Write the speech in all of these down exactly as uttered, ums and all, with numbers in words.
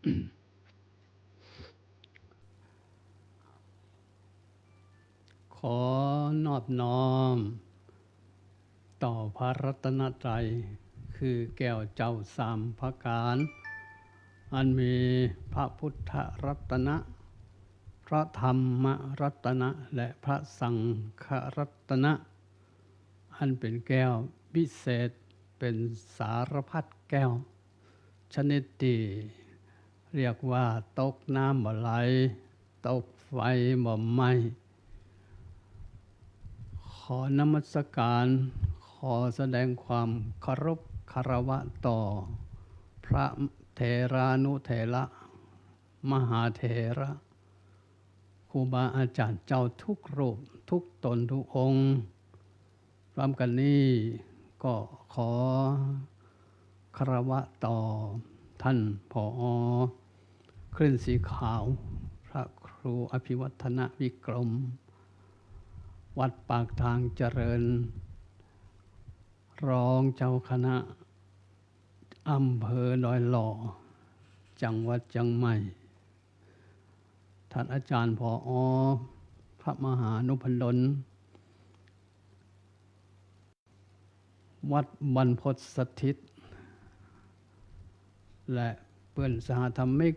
ขอนอบน้อมต่อพระรัตนตรัย คือแก้วเจ้าสามประก๋าน อันมีพระพุทธรัตนะ พระธรรมรัตนะ และพระสังฆรัตนะ อันเป๋นแก้ววิเศษ เป๋นสารพัดแก้ว ชนิดตี้เรียกว่าตกน้ำบ่ไหล ตกไฟบ่ไหม้ ขอนมัสการ ขอแสดงความเคารพคารวะต่อพระเถรานุเถระ มหาเถระ ครูบาอาจ๋ารย์เจ้าทุกรูป ทุกต๋นทุกองค์ พร้อมกั๋นนี้ก็ขอคารวะต่อท่าน ผอ. คลื่นสีขาว พระครูอภิวัฒนวิกรม วัดปากทางเจริญ รองเจ้าคณะอำเภอดอยหล่อ จังหวัดเจียงใหม่ ท่านอาจ๋ารย์ ผอ. พระมหานุพดล วัดบรรพตสถิต และเปื้อนสหธรรมิก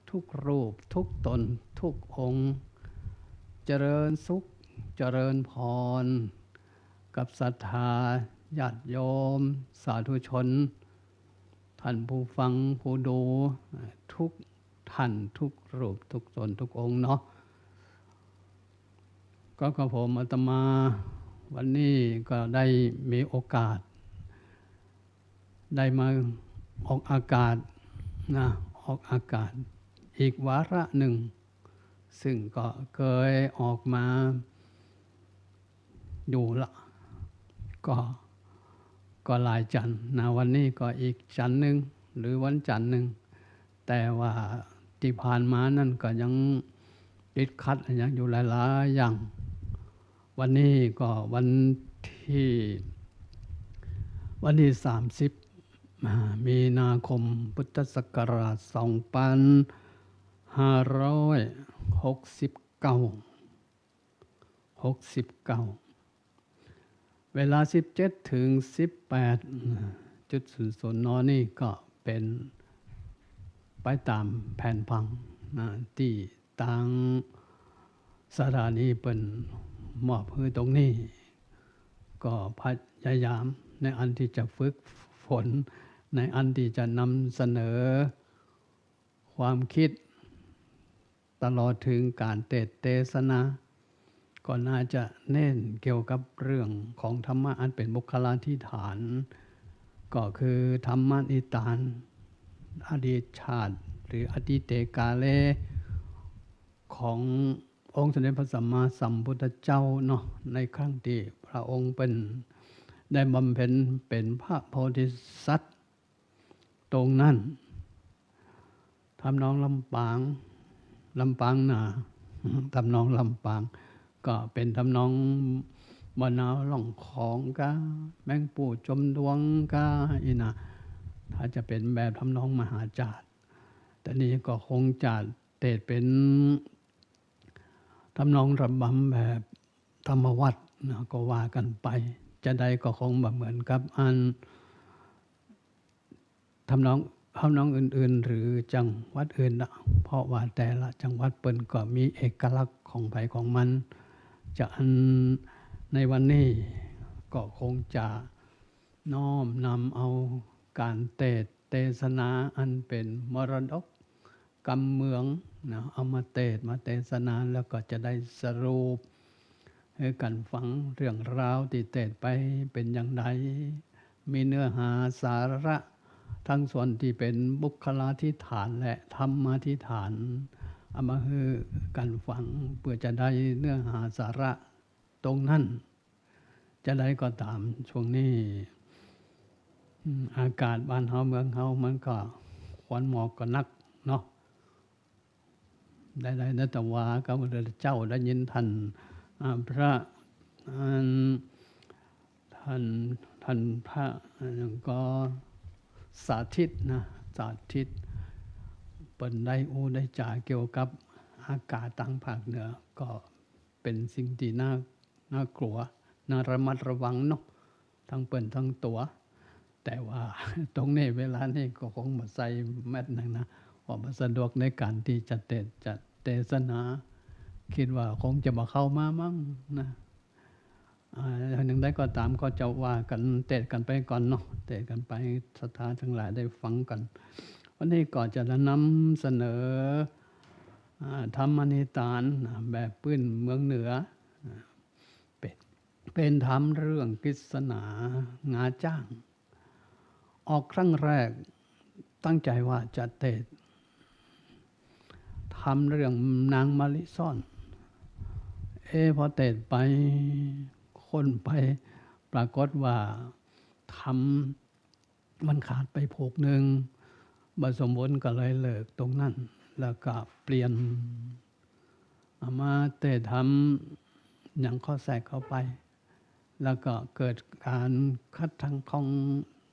ทุกรูป ทุกต๋น ทุกองค์ เจริญสุข เจริญพร กับศรัทธาญาติโยม สาธุชน ท่านผู้ฟังผู้ดู ทุกท่าน ทุกรูป ทุกต๋น ทุกองค์เนาะ ก็กระผมอาตมาวันนี้ก็ได้มีโอกาส ได้มาออกอากาศนะ ออกอากาศอีกวาระนึ่ง ซึ่งก็เกยออกมาอยู่ละ ก็ ก็หลายจั๋นนะ วันนี้ก็อีกจั๋นนึ่ง หรือวันจั๋นนึ่ง แต่ว่าตี้ผ่านมานั้นก็ยังติดขัดอะหยังอยู่หลายๆ อย่าง วันนี้ก็วันตี้ วันตี้สามสิบ อ่า มีนาคม พุทธศักราช สองปันห้าร้อยหกสิบเก้า หกสิบเก้า เวลาสิบเจ็ดเถิงสิบแปด จุดศูนย์ศูนย์ น. นี้ก็เป๋นไปต๋ามแผนผังนะ ตี้ตางสถานีเปิ้นมอบหื้อตรงนี้ ก็พยายามในอันตี้จะฝึกฝน ในอันตี้จะนำเสนอ ความกึ๊ด ตลอดเถิงก๋านเตสน์เตสนา ก็น่าจะเน้นเกี่ยวกับเรื่องของธรรมะอันเป๋นบุคลาธิฐาน ก็คือธรรมานิตาน อดีตชาติ หรืออดีเตกาเล ขององค์สมเด็จพระสัมมาสัมพุทธเจ้าเนาะ ในครั้งตี้พระองค์เปิ้นได้บำเพ็ญเป๋นพระโพธิสัตว์ ตรงนั้น ทำนองลำปาง ลำปางนา ทำนองลำปาง ก็เป๋นทำนองบ่าหนาวล่องของกา แมงปู่จมดวงกา อี้นะ ถ้าจะเป๋นแบบทำนองมหาจาร์ แต่นี้ก็คงจะเตสน์เป๋น ทำนองระบำแบบธรรมวัตรนะ ก็ว่ากั๋นไป จาใดก็คงบ่เหมือนกับอัน ทำนอง ทำนองอื่นๆ หรือจังหวัดอื่นละ เพราะว่าแต่ละจังหวัดเปิ้นก็มีเอกลักษณ์ของใผของมัน จะอันในวันนี้ก็คงจะน้อมนำเอาก๋านเตสน์เตสนาอันเป๋นมรดก กำเมืองนะ เอามาเตสน์มาเตสนา แล้วก็จะได้สรุปหื้อกั๋นฟังเรื่องราวตี้เตสน์ไปเป๋นอย่างใด มีเนื้อหาสาระ ทั้งส่วนตี้เป๋นบุคลาธิฐานและธรรมาธิฐาน เอามาหื้อกั๋นฟัง เปื้อจะได้เนื้อหาสาระตรงนั้น จาใดก็ต๋าม ช่วงนี้ อืม อากาศบ้านเฮาเมืองเฮามันก็ควันหมอกก็นักเนาะ ได้ ได้ ได้แต่ว่าก็เจ้าได้ยินท่าน อ่า พระ อัน ท่าน ท่านพระ อันนั้นก็สาธิตนะ สาธิต เปิ้นได้อู้ได้จ๋าเกี่ยวกับอากาศตางภาคเหนือ ก็เป๋นสิ่งตี้น่า น่ากลัว น่าระมัดระวังเนาะ ตึงเปิ้นตึงตั๋ว แต่ว่าตรงนี้เวลานี้ก็คงบ่ใส่แมสก์นักนะ เพราะบ่สะดวกในก๋านตี้จะเตสน์ จะเตสนา กึ๊ดว่าคงจะบ่เข้ามามั้งนะ อ่า อย่างใดก็ต๋ามก็จะว่ากั๋น เตสน์กั๋นไปก่อนเนาะ เตสน์กั๋นไป ศรัทธาตังหลายได้ฟังกั๋น วันนี้ก็จะนำเสนอ อ่า ธรรมนิทานนะ แบบปื้นเมืองเหนือ อ่า เป๋น เป๋นธรรมเรื่องกฤษณางาจ๊าง ออกครั้งแรกตั้งใจ๋ว่าจะเตสน์ธรรมเรื่องนางมะลิซ่อน เอ๊ะ พอเตสน์ไป ค้นไป ปรากฏว่าธรรมมันขาดไปผูกนึ่ง บ่สมบูรณ์ก็เลยเลิกตรงนั้น แล้วก็เปลี่ยน เอามาเตสน์ธรรมอย่างข้อแทรกเข้าไป แล้วก็เกิดก๋านขัดตังข้อง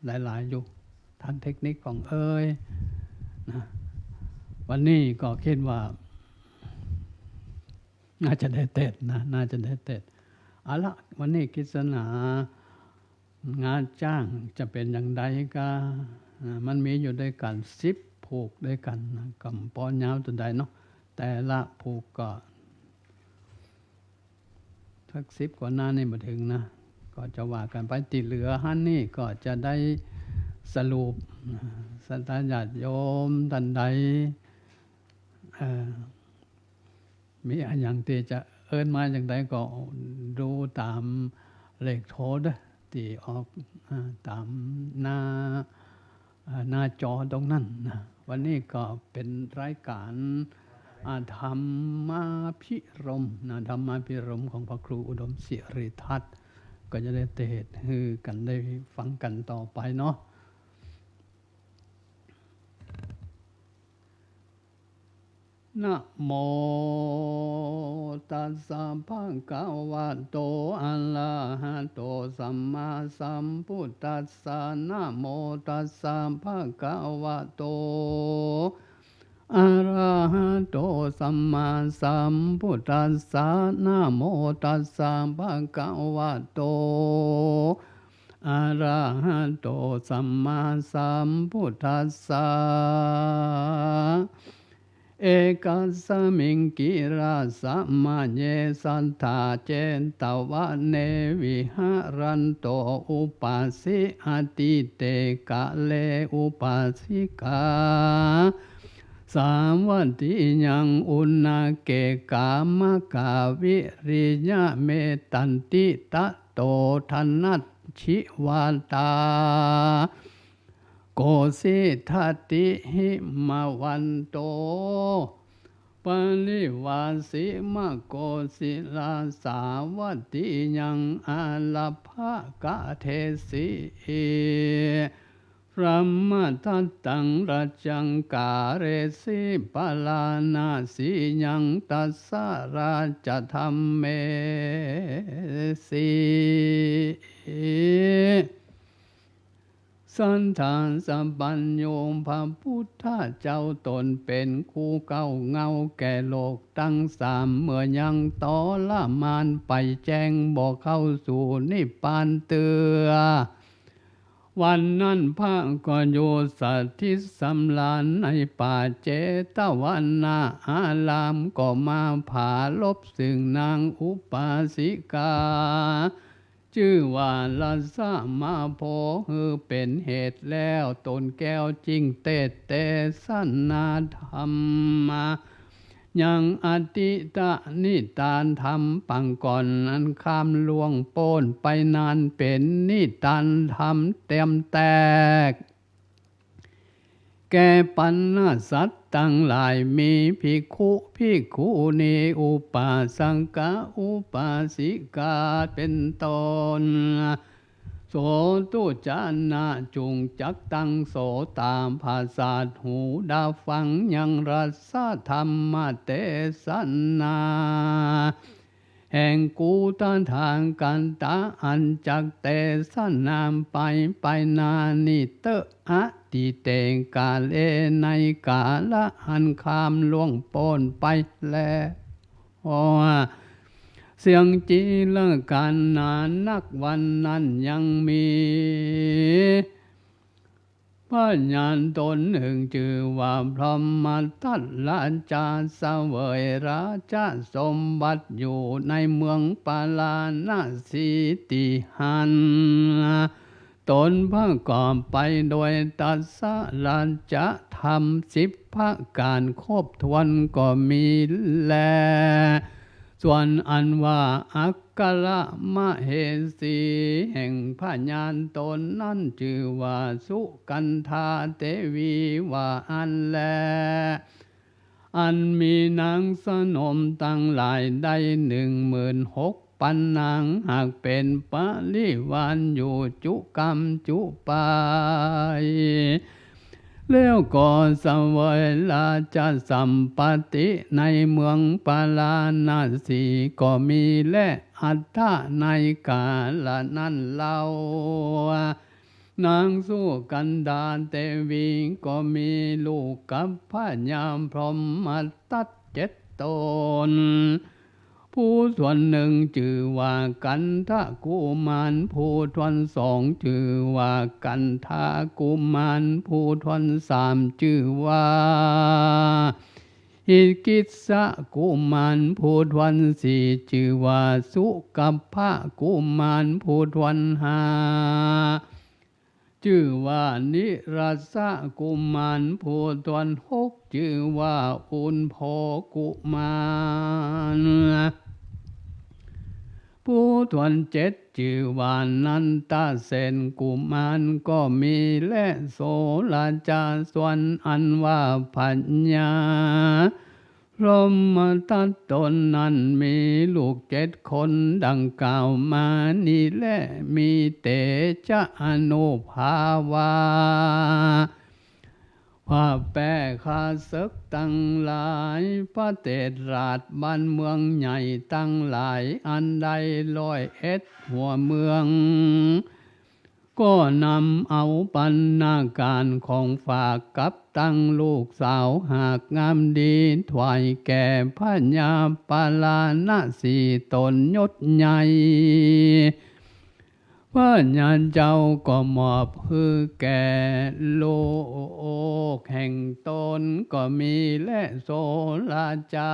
หลายๆ อยู่ ตางเทคนิคของเอ่ยนะ วันนี้ก็กึ๊ดว่า น่าจะได้เตสน์นะ น่าจะได้เตสน์ เอาละ วันนี้กฤษณางาจ๊างจะเป๋นอย่างใดก็ อ่า มันมีอยู่ด้วยกั๋นสิบผูกด้วยกั๋นนะ ก็บ่ยาวเต้าใดเนาะ แต่ละผูกก็สักสิบกว่าหน้านี่บ่เถิงนะ ก็จะว่ากั๋นไป ตี้เหลือหั้นนี่ก็จะได้สรุป ศรัทธาญาติโยมต้านใด เอ่อ มีอะหยังตี้จะเอิ้นมาอย่างใดก็ดูต๋ามเลขโทรเด้อ ตี้ออก อ่า ต๋ามหน้า อ่า หน้าจอตรงนั้นนะ วันนี้ก็เป๋นรายก๋าน อ่า ธรรมาภิรมย์นะ ธรรมาภิรมย์ของพระครูอุดมสิริทัตน์ ก็จะได้เตสน์หื้อกั๋นได้ฟังกั๋นต่อไปเนาะ นะโมตัสสะ ภะคะวะโต อะระหะโต สัมมาสัมพุทธัสสะ นะโมตัสสะ ภะคะวะโต อะระหะโต สัมมาสัมพุทธัสสะ นะโมตัสสะ ภะคะวะโต อะระหะโต สัมมาสัมพุทธัสสะ เอกัสสะมิงกิราสะมะเย สัตถาเจตวะเน วิหะรันโต อุปาสิ อะติเตกะเล อุปาสิกา สาวัตถิยัง อุณาเก กามะกา วิริยะเม ตันติตะโต ทะนัชชิวาตา โกสิทะติหิมะวันโต ปะริวาสิมะโกสิลา สาวัตถิยัง อารัพพะกะเทสิ พรหมทัตตัง รัจจังกาเรสิ ปะลานะสียัง ตัสสะราชธัมเมสิ สัตถาสัพพัญญู พระพุทธเจ้าต๋นเป๋นคู่เก๊าเหง้าแก่โลกตังสาม เมื่อยังทรมานไปแจ้งบ่เข้าสู่นิพพานเตื้อ วันนั้นพระก็อยู่สถิตสำราญในป่าเจตวนา อารามก็มาผาลบซึ่งนางอุปาสิกา จื้อว่ารัสสะมะโพ หื้อเป๋นเหตุแล้ว ต๋นแก้วจึงเตสน์เตสนาธรรมะ ยังอทิตนิทานธรรมปางก่อน อันข้ามล่วงป๊นไปนาน เป๋นนิทานธรรมแตมแตก แก่บรรดาสัตว์ตังหลาย มีภิกขุ ภิกขุณี อุปาสกะ อุปาสิกา เป๋นต้น โสตุจนะ จุ่งจักตั้งโสตาประสาทหูดาฟังยังรัสสะธรรมเตสนา แห่งกุตถากัตตะอันจักเตสนาไปไปนานี้เต๊อะ อทิเตกาเล ในกาละอันข้ามล่วงป๊นไปแล้ว เสี้ยงจิรกาลนานักวันนั้นยังมี พญาต๋นหนึ่งจื้อว่าพรหมทัต ราชาเสวยราชสมบัติอยู่ในเมืองปาราณสีตี้หั้น ต๋นประกอบไปโดยตัสสะราชธรรมสิบประก๋านครบถ้วนก็มีแล ส่วนอันว่าอัครมเหสีแห่งพญาต๋นนั้นจื้อว่าสุกันธาเตวีว่าอั้นแล อันมีนางสนมตังหลายได้หนึ่งหมื่นหกปันนาง หากเป๋นปริวารอยู่จุกำจุปาย แล้วก็เสวยราชสัมปัตติในเมืองปาราณสีก็มีแล อัฏฐะ ในกาละนั้นเล่า นางสุกันธาเตวีก็มีลูกกับพญาพรหมทัตเจ็ดต๋น ผู้ถ้วนหนึ่งจื้อว่ากันทกุมาร ผู้ถ้วนสองจื้อว่ากันทกุมาร ผู้ถ้วนสามจื้อว่าอิกิสสกุมาร ผู้ถ้วนสี่จื้อว่าสุกัปปกุมาร ผู้ถ้วนห้า จื้อว่านิรัสสกุมาร ผู้ถ้วนหกจื้อว่าอุณโภกุมาร ผู้ถ้วนเจ็ดจื้อว่านันทเสนกุมารก็มีแล โสราชา ส่วนอันว่าพญา พรหมทัตต๋นนั้นมีลูกเจ็ดคนดังกล่าวมานี้แล มีเตจะอานุภาว่า พระแป้ข้าเสิกตังหลาย พระเทพราชบ้านเมืองใหญ่ตังหลาย อันได้ร้อยเอ็ดหัวเมือง ก็นำเอาปัณณาการของฝากกับตังลูกสาวหากงามดี ถวายแก่พญาปาราณสีต๋นยศใหญ่ พญาเจ้าก็มอบหื้อแก่ลูกแห่งต๋นก็มีแล โสราชา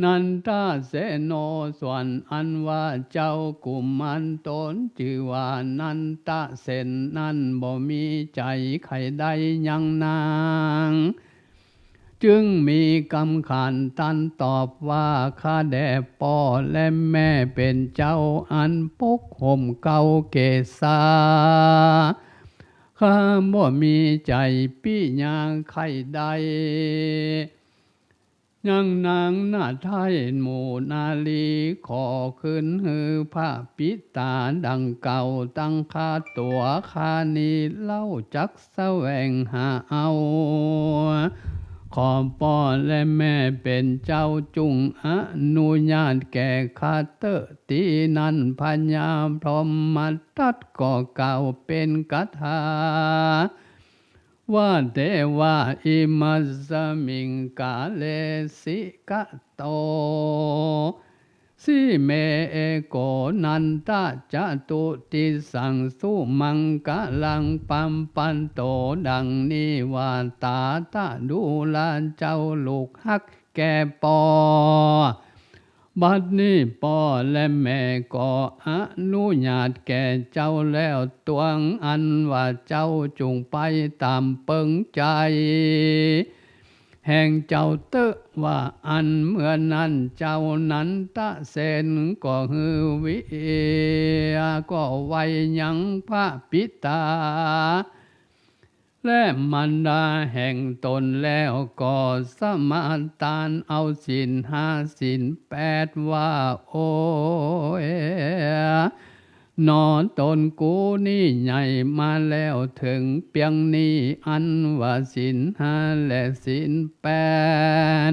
นันทเสโน ส่วนอันว่าเจ้ากุมารต๋นจื้อว่านันทเสนนั้นบ่มีใจ๋ใค่ได้ยังนาง จึงมีกำขานตรัสตอบว่า ข้าแด่ป้อและแม่เป๋นเจ้าอันปกห่มเกล้าเกศา ข้าบ่มีใจ๋ปิ๊ยาใค่ได้ ยังนางนาไท้หมู่นารี ขอคืนหื้อพระปิตาดังเก่าตังค่าตั๋วข้านี้เล่าจักแสวงหาเอา ขอป้อและแม่เป๋นเจ้าจุ่งอนุญาตแก่ข้าเต๊อะ ตี้นั้นพญาพรหมทัตก็กล่าวเป๋นคาถา ว่า เทวา อิมัสสมิงกาเล สิกะโต สิเม เอโก นันทะ จตุติสสัง สุมังกะลัง ปัปพันโต ดังนี้ว่า ตาตะดูราเจ้าลูกฮัก แก่ป้อ บัดนี้ป้อและแม่ก็อนุญาตแก่เจ้าแล้ว ตวงอันว่าเจ้าจุ่งไปต๋ามเปิงใจ๋แห่งเจ้าเต๊อะ ว่าอั้น เมื่อนั้นเจ้านันทะเสนก็หื้อวิ ก็ไหว้ยังพระปิตา และมารดาแห่งต๋นแล้วก็สมาทานเอาศีลห้าศีลแปดว่า โอ้ยหนอ ต๋นกูนี้ใหญ่มาแล้วเถิงเปียงนี้ อันว่าศีลห้าและศีลแปด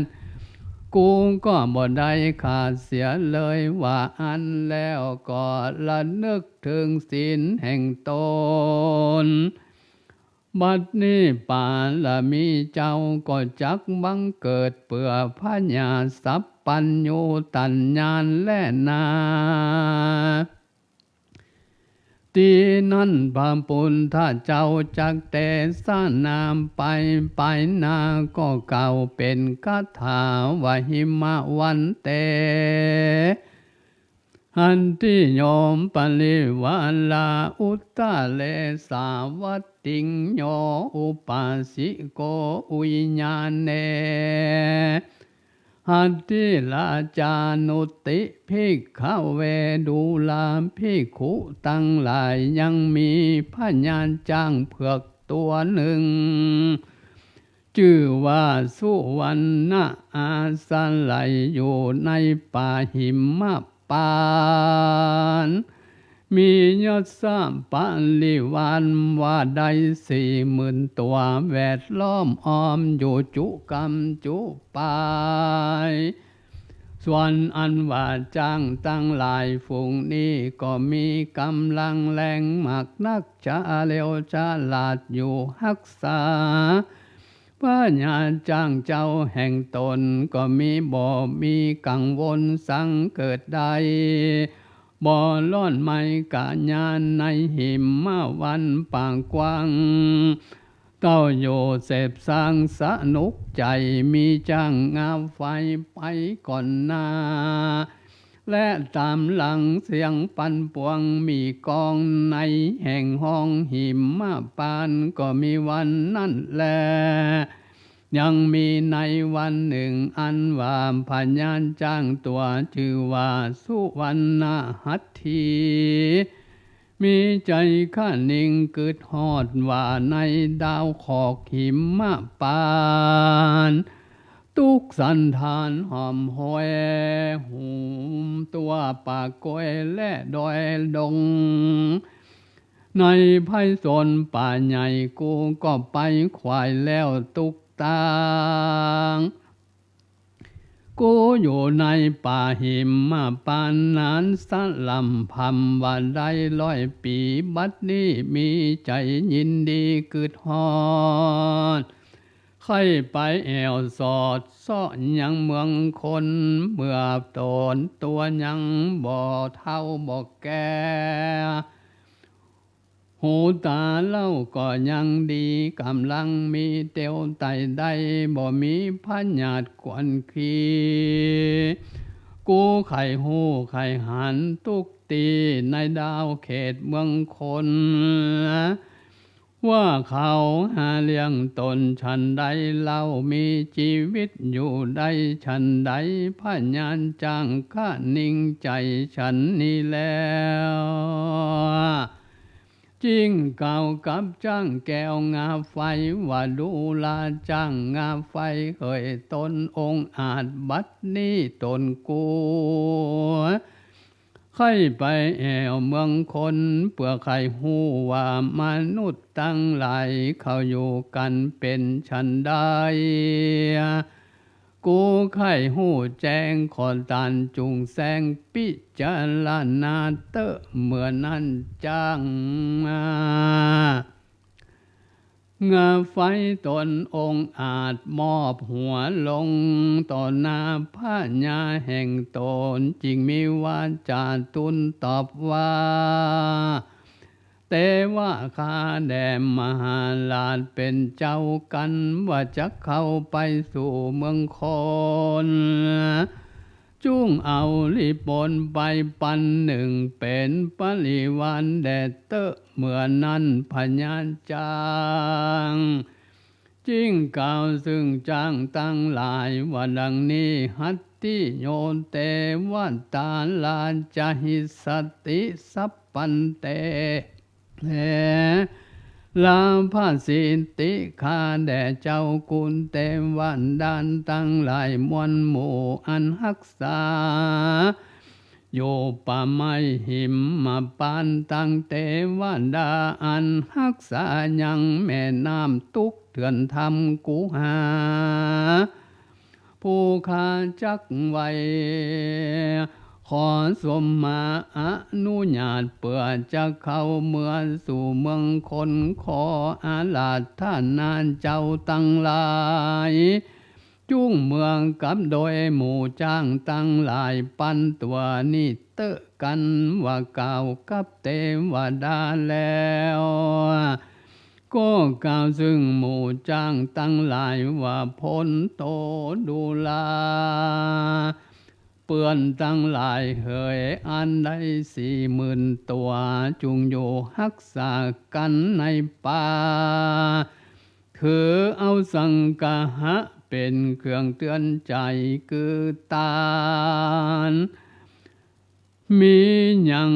กูก็บ่ได้ขาดเสียเลย ว่าอั้นแล้วก็ระนึกเถิงศีลแห่งตน บัดนี้ปารมีเจ้าก็จักบังเกิดเปื้อพญาสัพพัญญูตัญญาณแลนา ตี้นั้นพระปุทธเจ้าจักเตสนาไป ไปหน้าก็กล่าวเป๋นคาถาว่า หิมะวันเต หัตถิโย ปริวารา อุตตะเร สาวัตติง โย อุปาสิโก อุยญาเณ หัตถิราชานุตติ ภิกขะเว ดูราภิกขุตังหลาย ยังมีพญาจ๊างเผือกตั๋วนึ่ง จื้อว่าสุวรรณะ อาศัยอยู่ในป่าหิมะปาน มียศปริวารว่าได้สี่หมื่นตั๋ว แวดล้อมอ้อมอยู่จุกำจุปาย ส่วนอันว่าจ๊างตังหลายฝูงนี้ก็มีก๋ำลังแรงมากนัก เฉลียวฉลาดอยู่ฮักษา พญาจ๊างเจ้าแห่งตนก็มีบ่มีกังวลสังเกิดใด บ่ร้อนไหม้กายในหิมะวันป่ากว้าง เต้าอยู่เสพสังสนุกใจ๋ มีจ๊างงาไฟไปก่อนหน้า และต๋ามหลังเสียงปั่นป่วง มีก้องในแห่งห้องหิมะปาน ก็มีวันนั้นแล ยังมีในวันนึ่งอันว่าพญาจ๊างตั๋วจื้อว่าสุวรรณหัตถี มีใจ๋คะนิงกึ๊ดฮอดว่าในดาวขอกหิมะปาน ตุ๊กสันถานหอมหอย หุมตั๋วป่ากล้วยและดอยดง ในไพศาลป่าใหญ่ กูก็ไปขวายแล้วตุ๊กตาง กูอยู่ในป่าหิมะปานนานสะหล่ำพร่ำว่าได้ร้อยปี๋ บัดนี้มีใจ๋ยินดีกึ๊ดฮอด ใค่ไปแอ่วสอดเซาะยังเมืองคน เมื่อต๋นตั๋วยังบ่เฒ่าบ่แก่ หูต๋าเล่าก็ยังดี ก๋ำลังมีเตียวไตได้ บ่มีพยาธิควนขี้ กูใค่ฮู้ใค่หันตุ๊กตี้ในดาวเขตเมืองคน ว่าเขาหาเลี้ยงต๋นฉันใดเล่า มีจีวิตอยู่ได้ฉันใด พญาจ๊างคะนิงใจ๋ฉันนี้แล้ว จึงกล่าวกับจ๊างแก้วงาไฟว่า ดูราจ๊างงาไฟเหย ต๋นองอาจบัดนี้ต๋นกู ใค่ไปแอ่วเมืองคน เปื้อใค่ฮู้ว่ามนุษย์ตังหลายเขาอยู่กั๋นเป๋นฉันใด กูใค่ฮู้แจ้ง ขอต้านจุ่งแสงปิจารณาเต๊อะ เมื่อนั้นจ๊าง งาไฟต๋นองอาจมอบหัวลงต่อหน้าพญาแห่งต๋น จึงมีวาจาทูลตอบว่า เตวะ ข้าแด่มหาราชเป๋นเจ้ากั๋น ว่าจักเข้าไปสู่เมืองคน จุ่งเอาลิปนไปปันนึ่งเป๋นปริวารแด่เต๊อะ เมื่อนั้นพญาจ๊าง จึงกล่าวซึ่งจ๊างตังหลายว่าดังนี้ หัตถิโย เตวะตา ราชาหิสติ สัพพันเต ลาภสิทธิ ข้าแด่เจ้ากุลเตวดาตังหลายมวลหมู่ อันฮักษาอยู่ป่าไม้หิมะปาน ตังเตวดาอันฮักษายังแม่น้ำตุ๊กเถื่อนถ้ำกุหา ผู้ข้าจักไหว้ ขอสมมาอนุญาตเปื้อจะเข้าเมือสู่เมืองคน ขออาราธนาเจ้าตังหลาย จุ่งเมืองกับโดยหมู่จ๊างตังหลาย ปันตั๋วนี้เต๊อะกั๋นว่ากล่าวกับเตวดาแล้ว ก็กล่าวซึ่งหมู่จ๊างตังหลายว่า โพนโตดูรา เปื้อนตังหลายเหย อันได้สี่หมื่นตั๋ว จุ่งอยู่ฮักษากั๋นในป่า ถือเอาสังคหะเป๋นเครื่องเตือนใจ๋ คือตาน มีหยัง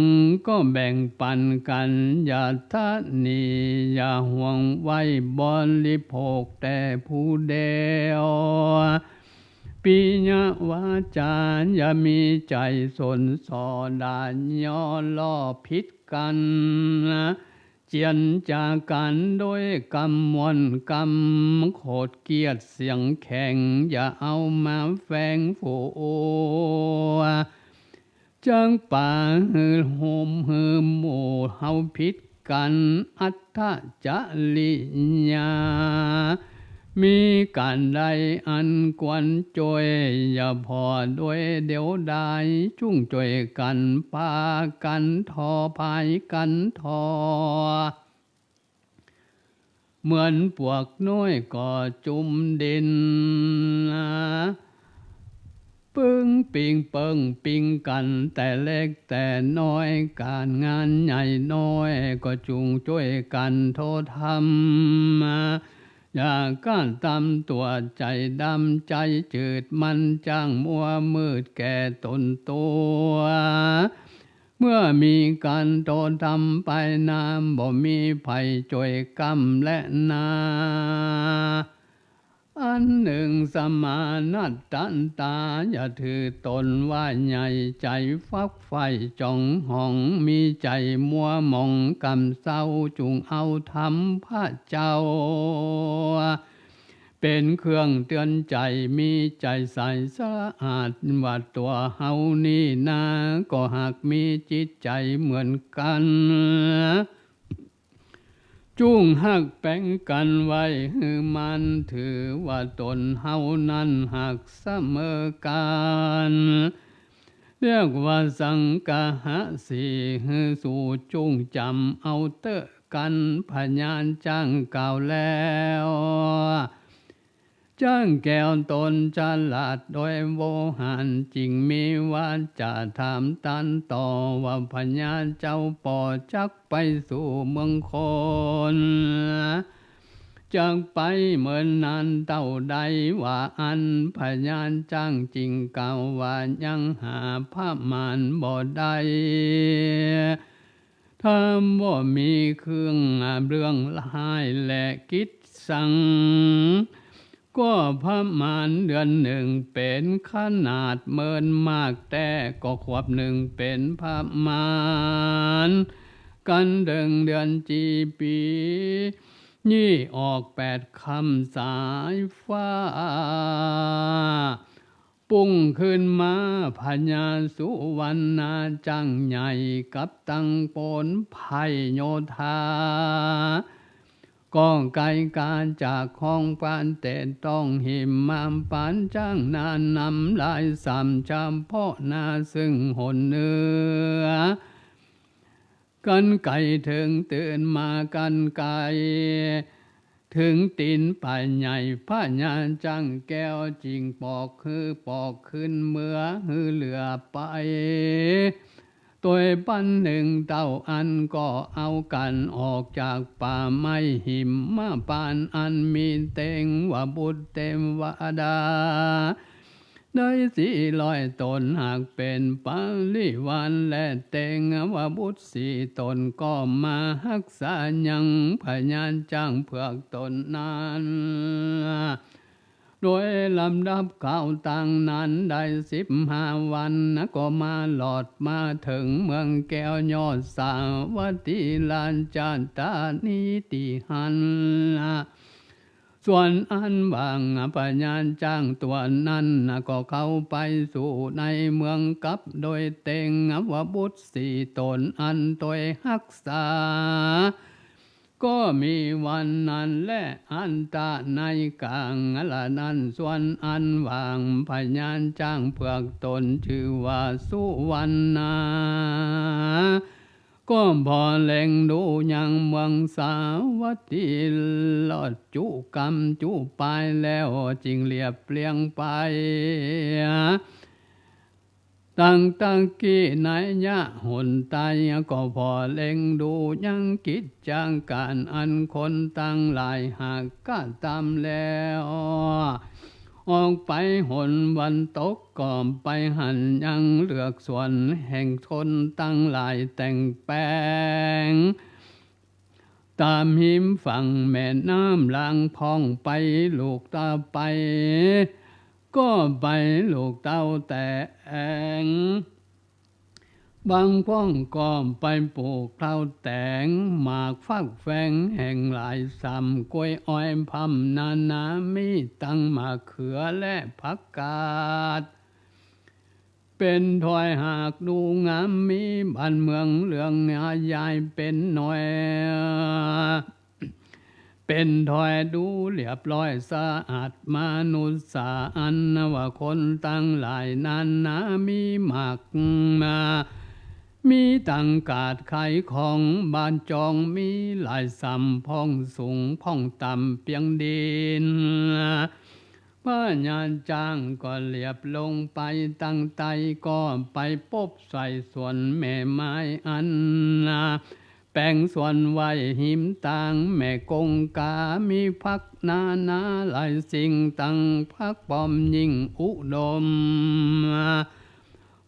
ก็แบ่งปั๋นกั๋น อย่าทะหนี่ อย่าหวงไว้บริโภคแต่ผู้เดียว ปิยวาจา อย่ามีใจ๋สนส่อด่าเยียะล้อผิดกั๋น เจียรจากั๋นโดยกำม่วนกำโขดเคียดเสียงแข็ง อย่าเอามาแฝงฟู จักปาหื้อโฮมหื้อหมู่เฮาผิดกั๋น อัตถจริยา มีก๋านใดอันควรจ้วย อย่าผ่อโดยเดียวดาย จุ่งจ้วยกั๋นปากั๋นถ่อ ผายกั๋นถ่อ เหมือนปวกน้อยก่อจุมดิน ปึ้งปิงเปิงปิงกั๋น แต่เล็กแต่น้อย ก๋านงานใหญ่น้อย ก็จุ่งจ้วยกั๋นถ่อทำ อย่าก้านตำตั๋วใจ๋ดำใจ๋จืด มันจ้างมัวมืดแก่ต๋นตั๋ว เมื่อมีก๋านถ่อทำไปนา บ่มีใผจ้วยกำและนา อันนึ่งสมานัตตันตา อย่าถือต๋นว่าใหญ่ ใจ๋ฟักใฝ่จ๋องหอง มีใจ๋มัวหมองกำเซ้า จุ่งเอาธรรมพระเจ้า เป๋นเครื่องเตือนใจ๋ มีใจ๋ใสสะอาด ว่าตั๋วเฮานี้นา ก็หากมีจิตใจ๋เหมือนกั๋น จุ่งฮักแป๋งกั๋นไว้หื้อมั่น ถือว่าต๋นเฮานั้นฮักเสมอกั๋น เรียกว่าสังคหะสี่ หื้อสูจุ่งจ๋ำเอาเต๊อะกั๋น พญาจ๊างกล่าวแล้ว จ๊างแก้วต๋นฉลาดโดยโวหาร จึงมีวาจ๋าถามตันต่อว่า พญาเจ้าป้อจักไปสู่เมืองคน จักไปเมินนานเต้าใด ว่าอั้น พญาจ๊างจึงกล่าวว่า ยังหาพระมารบ่ได้ ถ้าบ่มีเครื่องเบลืองฮ้ายและกิจสัง ก็พระมารเดือนนึ่งเป๋นขนาดเมินมากแต๊ ก็ขวบนึ่งเป๋นพระมาร กั๋นเถิงเดือนจีปี ยี่ออกแปดค่ำสายฟ้า ปุ้งขึ้นมาพญาสุวรรณาจ๊างใหญ่กับตังโปนไพร่โยธา ก็ไกลกาจากห้องปานเตดต้องหิมมาปานจ๊างนานนำลายสามเฉพาะหน้าซึ่งหนเหนือ กั๋นไกลเถิงตื่นมากั๋นไกล เถิงตี๋นป่าใหญ่ พญาจ๊างแก้วจึงปอกหื้อปอกขึ้นเมือหื้อเหลือไป ตวยปันนึ่งเต้าอั้นก็เอากั๋นออกจากป่าไม้หิมมาปานอันมีเตงวบุตรเตวดา ได้สี่ร้อยต๋นหากเป๋นปริวาร และเตงวบุตรสี่ต๋นก็มาฮักษายังพญาจ๊างเผือกต๋นนั้น โดยลำดับคราวตางนั้นได้สิบห้าวันนะ ก็มาหลอดมาเถิงเมืองแก้วยอดสาวัตถีราชธานีตี้หั้น ส ส่วนอันว่าพญาจ๊างตั๋วนั้นก็เข้าไปสู่ในเมืองกับโดยเต็งว่าบุตรสี่ต๋นอันตวยฮักษา ก็มีวันนั้นแล อันตะในก๋างละนั้น ส่วนอันว่าพญาจ๊างเผือกต๋นจื้อว่าสุวรรณา ก็ผ่อเล็งดูยังเมืองสาวัตถี ลอดจุกำจุปายแล้ว จึงเรียบเรียงไป ตังตะกี้นัยยะหนใต้ ก็ผ่อเล็งดูยังกิจก๋านอันคนตังหลายหากกระตำแล้ว ออกไปหนวันตกก็ไปหันยังเลือกสวนแห่งคนตังหลายแต่งแป๋ง ต๋ามฮิมฝั่งแม่น้ำลางพ่องไปลูกเต้าไป ก็ไปลูกเต้าแต๋ง บางพ่องก็ไปปลูกเต้าแต๋ง หมากฟักแฟงแห่งหลายส่ำ กล้วยอ้อยพร่ำนานา มีตังมะเขือและผักกาด เป๋นถ้อยหากดูงาม มีบ้านเมืองเรืองยายเป๋นหน่อย เป๋นถ้อยดูเรียบร้อยสะอาด มนุษย์สาอันว่าคนตังหลายนานา มีมากมา มีตังกาดขายของบ้านจอง มีหลายส่ำพ่องสูงพ่องต่ำเปียงดิน พญาจ๊างก็เรียบลงไปตังใต้ ก็ไปปบใส่สวนแม่ไม้อัน แป๋งสวนไว้ฮิมตางแม่กงกา มีผักนานาหลายสิ่ง ตังผักป้อมยิ่งอุดม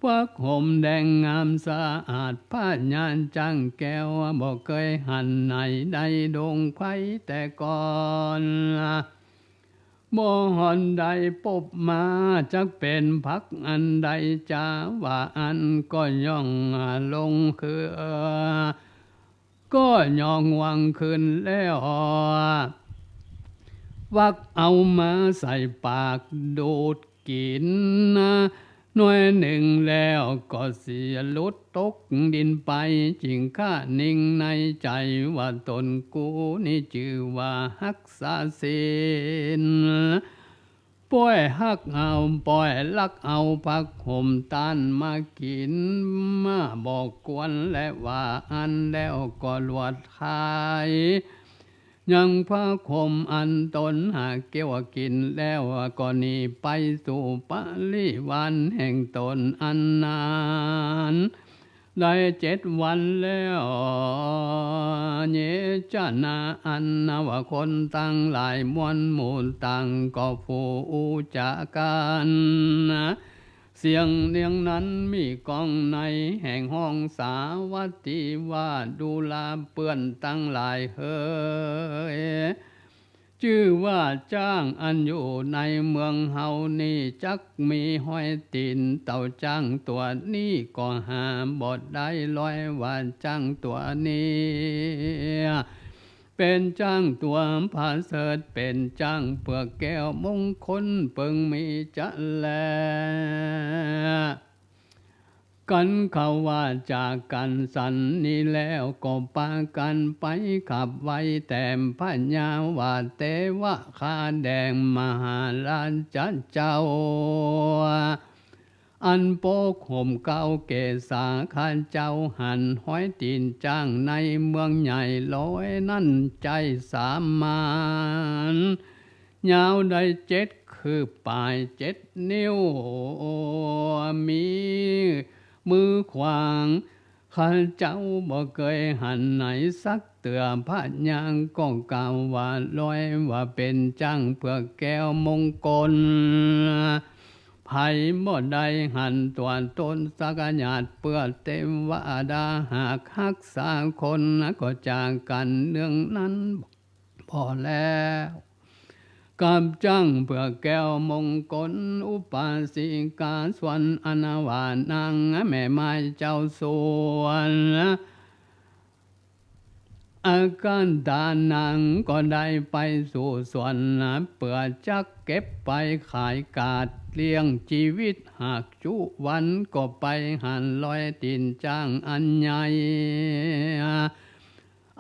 ผักหมแดงงามสะอาด พญาจ๊างแก้วบ่เกยหันไหนได้ดงไข่แต่ก่อน บ่หอนได้ปบมา จักเป๋นผักอันใดจาว่าอั้น ก็ย่องลงคือ ก็ย่องวางคืนแล้ว วักเอามาใส่ปากดูดกิ๋น หน่วยนึ่งแล้วก็เสียหลุดตกดินไป จึงคะนิ่งในใจ๋ว่าต๋นกูนี้จื้อว่าฮักษาศีล ป้อยฮักเอา ป้อยลักเอาผักหมต้านมากิ๋น มาบ่ควรและว่าอั้น แล้วก็ลวดขาย ยังผักหมอันต๋นหาเกี่ยวกิ๋นแล้ว ก็หนีไปสู่ปริวารแห่งต๋นอันนั้น ได้เจ็ดวันแล้ว เยจะนาอันว่าคนตังหลายมวลหมู่ต่างก็ฟู่อู้จ๋ากั๋น เสียงเนียงนั้นมีก้องในแห่งฮ้องสาวัตถีว่า ดูราเปื้อนตังหลายเหย จื้อว่าจ๊างอันอยู่ในเมืองเฮานี้ จักมีฮอยตี๋นเต้าจ๊างตั๋วนี้ก็หาบ่ได้ลอย ว่าจ๊างตั๋วนี้ เป๋นจ๊างตั๋วผะเสริฐ เป๋นจ๊างเปื้อกแก้วมงคล เปิงมีจะแล กั๋นเขาว่าจ๋ากั๋นสันนี้แล้ว ก็ปากั๋นไปขับไหว้แต้มพญาว่า เตวะ ข้าแด่มหาราชเจ้า อันปกห่มเกล้าเกศา ข้าเจ้าหันฮอยตี๋นจ๊างในเมืองใหญ่ลอยนั้น ใจ้สามาน ยาวได้เจ็ดคืบป๋ายเจ็ดนิ้ว มีมือขวาง ข้าเจ้าบ่เกยหันไหนสักเตื้อ พญาก็กล่าวว่าลอย ว่าเป๋นจ๊างเปื้อกแก้วมงคล ใผบ่ได้หันตั๋วต๋นสักหยาด เปื้อเตวดาหากฮักษาคน ก็จ๋ากั๋นเรื่องนั้น พอแล้ว กับจ๊างเปื้อกแก้วมงคล อุปาสิกาส่วนอันว่านางแม่ไม้เจ้าส่วน อาคันธานังก็ได้ไปสู่สวนนา เปื้อจักเก็บไปขายกาดเลี้ยงจีวิต หากจุวันก็ไปหันรอยตี๋นจ๊างอันใหญ่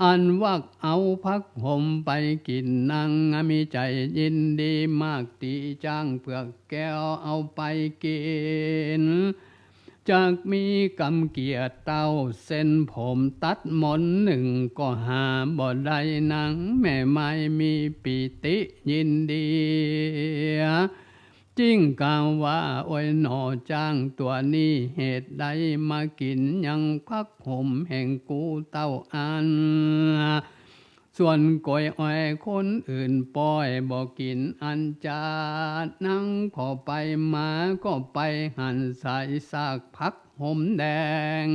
อันวักเอาผักหมไปกิ๋นนั้น มีใจ๋ยินดีมาก ตี้จ๊างเผือกแก้วเอาไปกิ๋น จักมีกำเกียรติเต้าเส้นผมตัดหมอนนึ่ง ก็หาบ่ได้นั้น แม่ไม้มีปีติยินดี จึงกล่าวว่า โอ้ยหนอจ๊างตั๋วนี้ เหตุใดมากิ๋นยังผักหมแห่งกูเต้าอั้น ส่วนก๋วยอ้อยคนอื่นป้อย บ่กิ๋นอันจาดนั้น ผ่อไปมาก็ไปหันสายซากผักหมแดง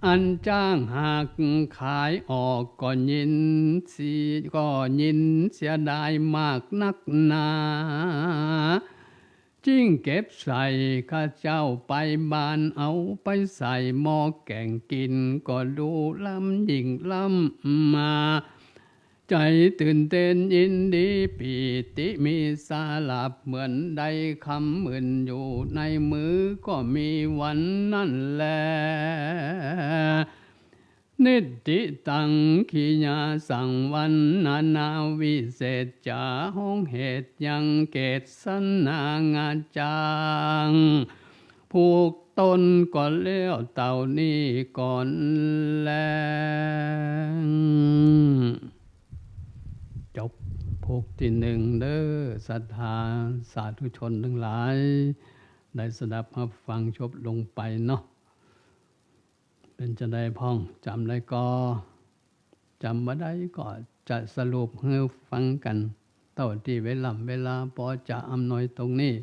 อันจ๊างหากขายออกก็ยินเสีย ก็ยินเสียดายมากนักหนา จึงเก็บใส่ ข้าเจ้าไปบ้านเอาไปใส่หม้อแก๋งกิ๋น ก็ดูล้ำยิ่งล้ำมา ใจ๋ตื่นเต้นยินดีปีติมีสาหรับ เหมือนได้คำหมื่นอยู่ในมือ ก็มีวันนั้นแล นิตติตัง ขียาสังวัณณนาวิเศษจา ฮ้องเหตุยังเกศนางาจ๊าง ผูกต๋นก็แล้วเต้านี้ก่อนแล จบผูกตี้นึ่งเด้อ ศรัทธาสาธุชนตังหลาย ได้สดับฮับฟังจบลงไปเนาะ เป๋นจาใดพ่อง จ๋ำได้ก่อ จ๋ำบ่ได้ก็จะสรุปหื้อฟังกั๋น เต้าตี้เวล่ำเวลาปอจะอำนวยตรงนี้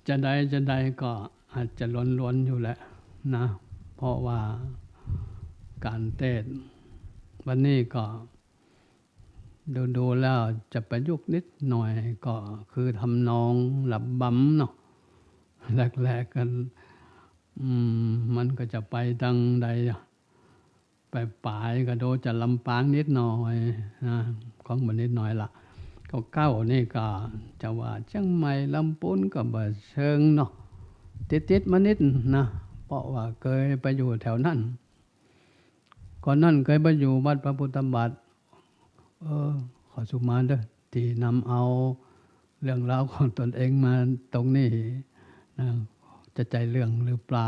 จาใดจาใดก็อาจจะลวนๆ อยู่แหละนะ เพราะว่าก๋านเตศน์วันนี้ก็ ดูๆ แล้วจะประยุกต์นิดหน่อย ก็คือทำนองระบำเนาะ แรกๆ กั๋น อืม มันก็จะไปตางใดอะ ไปป๋ายก็ดูจะลำปางนิดหน่อยนะ ของบ่นิดหน่อยละ เก้าเก้านี่ก็จะว่าเจียงใหม่ลำปูนก็บ่เชิงเนาะ ติดๆ มานิดนะ เพราะว่าเกยไปอยู่แถวนั้น ก่อนนั้นเกยไปอยู่วัดพระพุทธบาท เออ ขอสุมาเด้อ ตี้นำเอาเรื่องราวของตนเองมาตรงนี้นะ จะใจ้เรื่องหรือเปล่า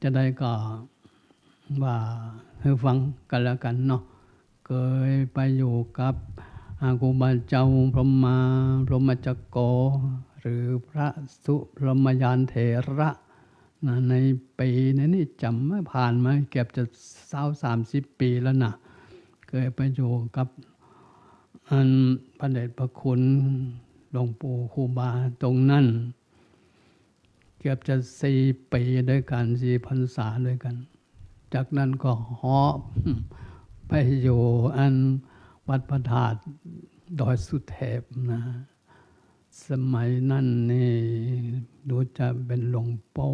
จาใดก็ว่าหื้อฟังกั๋นแล้วกั๋นเนาะ เกยไปอยู่กับ อ่า ครูบาเจ้าพรหมา พรหมจักโก หรือพระสุพรหมยานเถระ นะ ในปี๋นี้จ๋ำบ่ผ่านมาเกือบจะซาวสามสิบปี๋แล้วนะ เกยไปอยู่กับ อันพระเดชพระคุณหลวงปู่ครูบาตรงนั้น เกือบจะสี่ปี๋ด้วยกั๋น สี่พรรษาด้วยกั๋น จากนั้นก็เหาะไปอยู่อันวัดพระธาตุดอยสุเทพนะ สมัยนั้นนี่รู้จะเป๋นหลวงปู่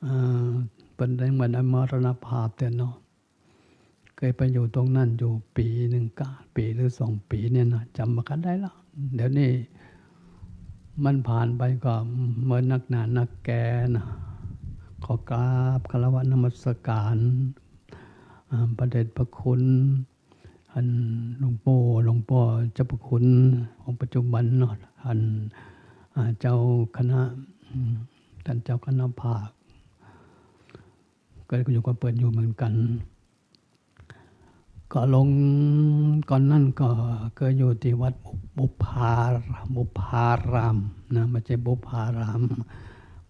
อ่า เปิ้นได้มรณภาพเตี้ยเนาะ เกยไปอยู่ตรงนั้นอยู่ปี๋นึ่งกะ ปี๋หรือสองปี๋เนี่ยนะ จ๋ำบ่ค่อยได้ละ เดี๋ยวนี้มันผ่านไปก็เมินนักหนานักแก่นะ ขอกราบคารวะนมัสการ อ่า พระเดชพระคุณ อันหลวงปู่ หลวงปู่เจ้าพระคุณองค์ปัจจุบันเนาะ อัน อ่า เจ้าคณะ อืม ต้านเจ้าคณะภาค ก็อยู่กับเปิ้นอยู่เหมือนกั๋น ก็ลง ก่อนนั้นก็เกยอยู่ตี้วัดบุพพา บุพพารามนะ บ่ใจ้บุพพาราม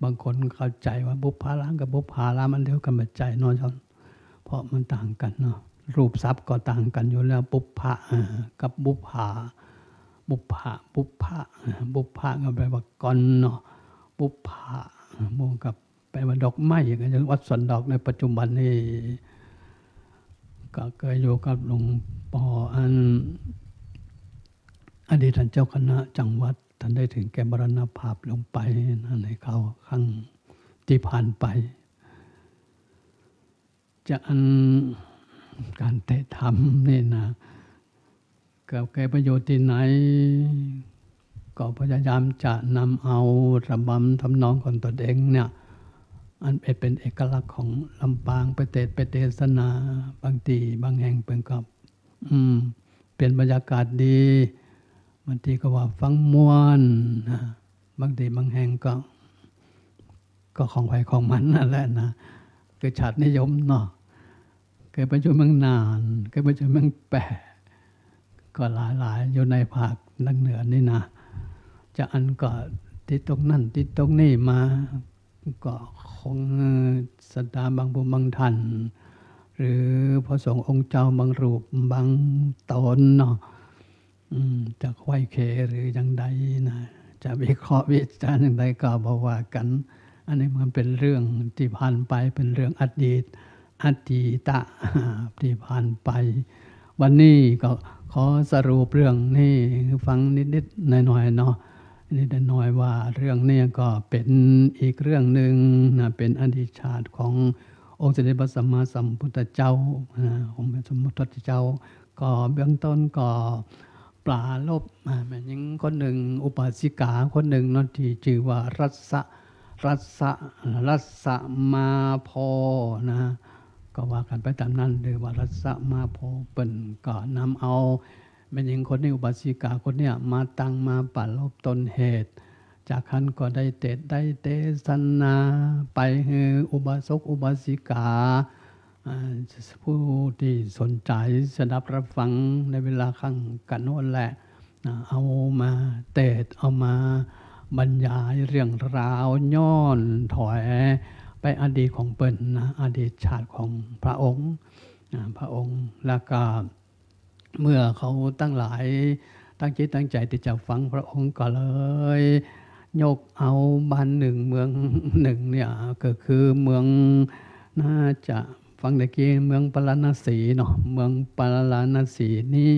บางคนเข้าใจ๋ว่าบุพพารามกับบุพพารามอันเดียวกั๋น บ่ใจ้เนาะ เพราะมันต่างกั๋นเนาะ รูปศัพท์ก็ต่างกั๋นอยู่แล้ว ปุพพะ เอ่อ กับบุพพา บุพพะ บุพพะ เอ่อ บุพพะก็แปลว่าก่อนเนาะ ปุพพะ เอ่อ บวกกับแปลว่าดอกไม้ ก็อย่างวัดสวนดอกในปัจจุบันนี่ ก็เกยอยู่กับหลวงปู่อัน อดีตต้านเจ้าคณะจังหวัด ต้านได้ถึงแก่มรณภาพลงไปนะ ในคราวครั้งตี้ผ่านไป จะอันก๋านเตะธรรมนี่นะ ก็เกยไปอยู่ตี้ไหน ก็พยายามจะนำเอาระบำทำนองของตนเองเนี่ย อันเป๋นเอกลักษณ์ของลำปางไปเตะไปเตสนา บางตี้บางแห่งเปิ้นก็ อืม เป๋นบรรยากาศดี บางตี้ก็ว่าฟังม่วนนะ บางตี้บางแห่งก็ ก็ของใผของมันนั่นแหละนะ คือชาตินิยมเนาะ เกยไปอยู่เมืองน่าน เกยไปอยู่เมืองแป้ ก็หลายๆ อยู่ในภาคตางเหนือนี่นะ จะอันก็ติดตรงนั้น ติดตรงนี้มา ก็คงศรัทธาบางผู้บางท่าน หรือพระสงฆ์องค์เจ้าบางรูปบางต๋นเนาะ อืม จะไขว้เขวหรืออย่างใดนะ จะวิเคราะห์วิจารณ์อย่างใดก็บ่ว่ากั๋น อันนี้มันเป๋นเรื่องตี้ผ่านไป เป๋นเรื่องอดีต อตีตะ ตี้ผ่านไป วันนี้ก็ขอสรุปเรื่องนี้หื้อฟังนิดๆ หน้อยๆ เนาะ นิดๆ หน้อยๆ ว่าเรื่องนี้ก็เป๋นอีกเรื่องนึ่งนะ เป๋นอดีตชาติขององค์สมเด็จพระสัมมาสัมพุทธเจ้านะ องค์สมเด็จพระสัมมาสัมพุทธเจ้า ก็เบื้องต้นก็ปรารภ อ่า แม่ญิงคนนึ่ง อุบาสิกาคนนึ่งเนาะ ตี้จื้อว่ารัสสะ รัสสะ รัสสะมาโพนะ ก็ว่ากั๋นไปต๋ามนั้น หรือว่ารัสสะมาโพ เปิ้นก็นำเอาแม่ญิงคนนี้ อุบาสิกาคนเนี้ย มาตั้งมาปรารภตนเหตุ จากหั้นก็ได้เตสน์ได้เตสนาไปหื้ออุบาสกอุบาสิกา อ่า ผู้ตี้สนใจ๋สดับรับฟังในเวลาข้างกั๋นโน้นแหละ อ่า เอามาเตสน์ เอามาบรรยายเรื่องราวย้อนถอยไปอดีตของเปิ้นนะ อดีตชาติของพระองค์ อ่า พระองค์ แล้วก็ เมื่อเขาตังหลายตั้งจิตตั้งใจ๋ตี้จะฟังพระองค์ก็เลยยกเอาบ้านนึ่งเมืองนึ่งเนี่ย ก็คือเมือง น่าจะฟังตะกี้เมืองปาราณสีเนาะ เมืองปาราณสีนี่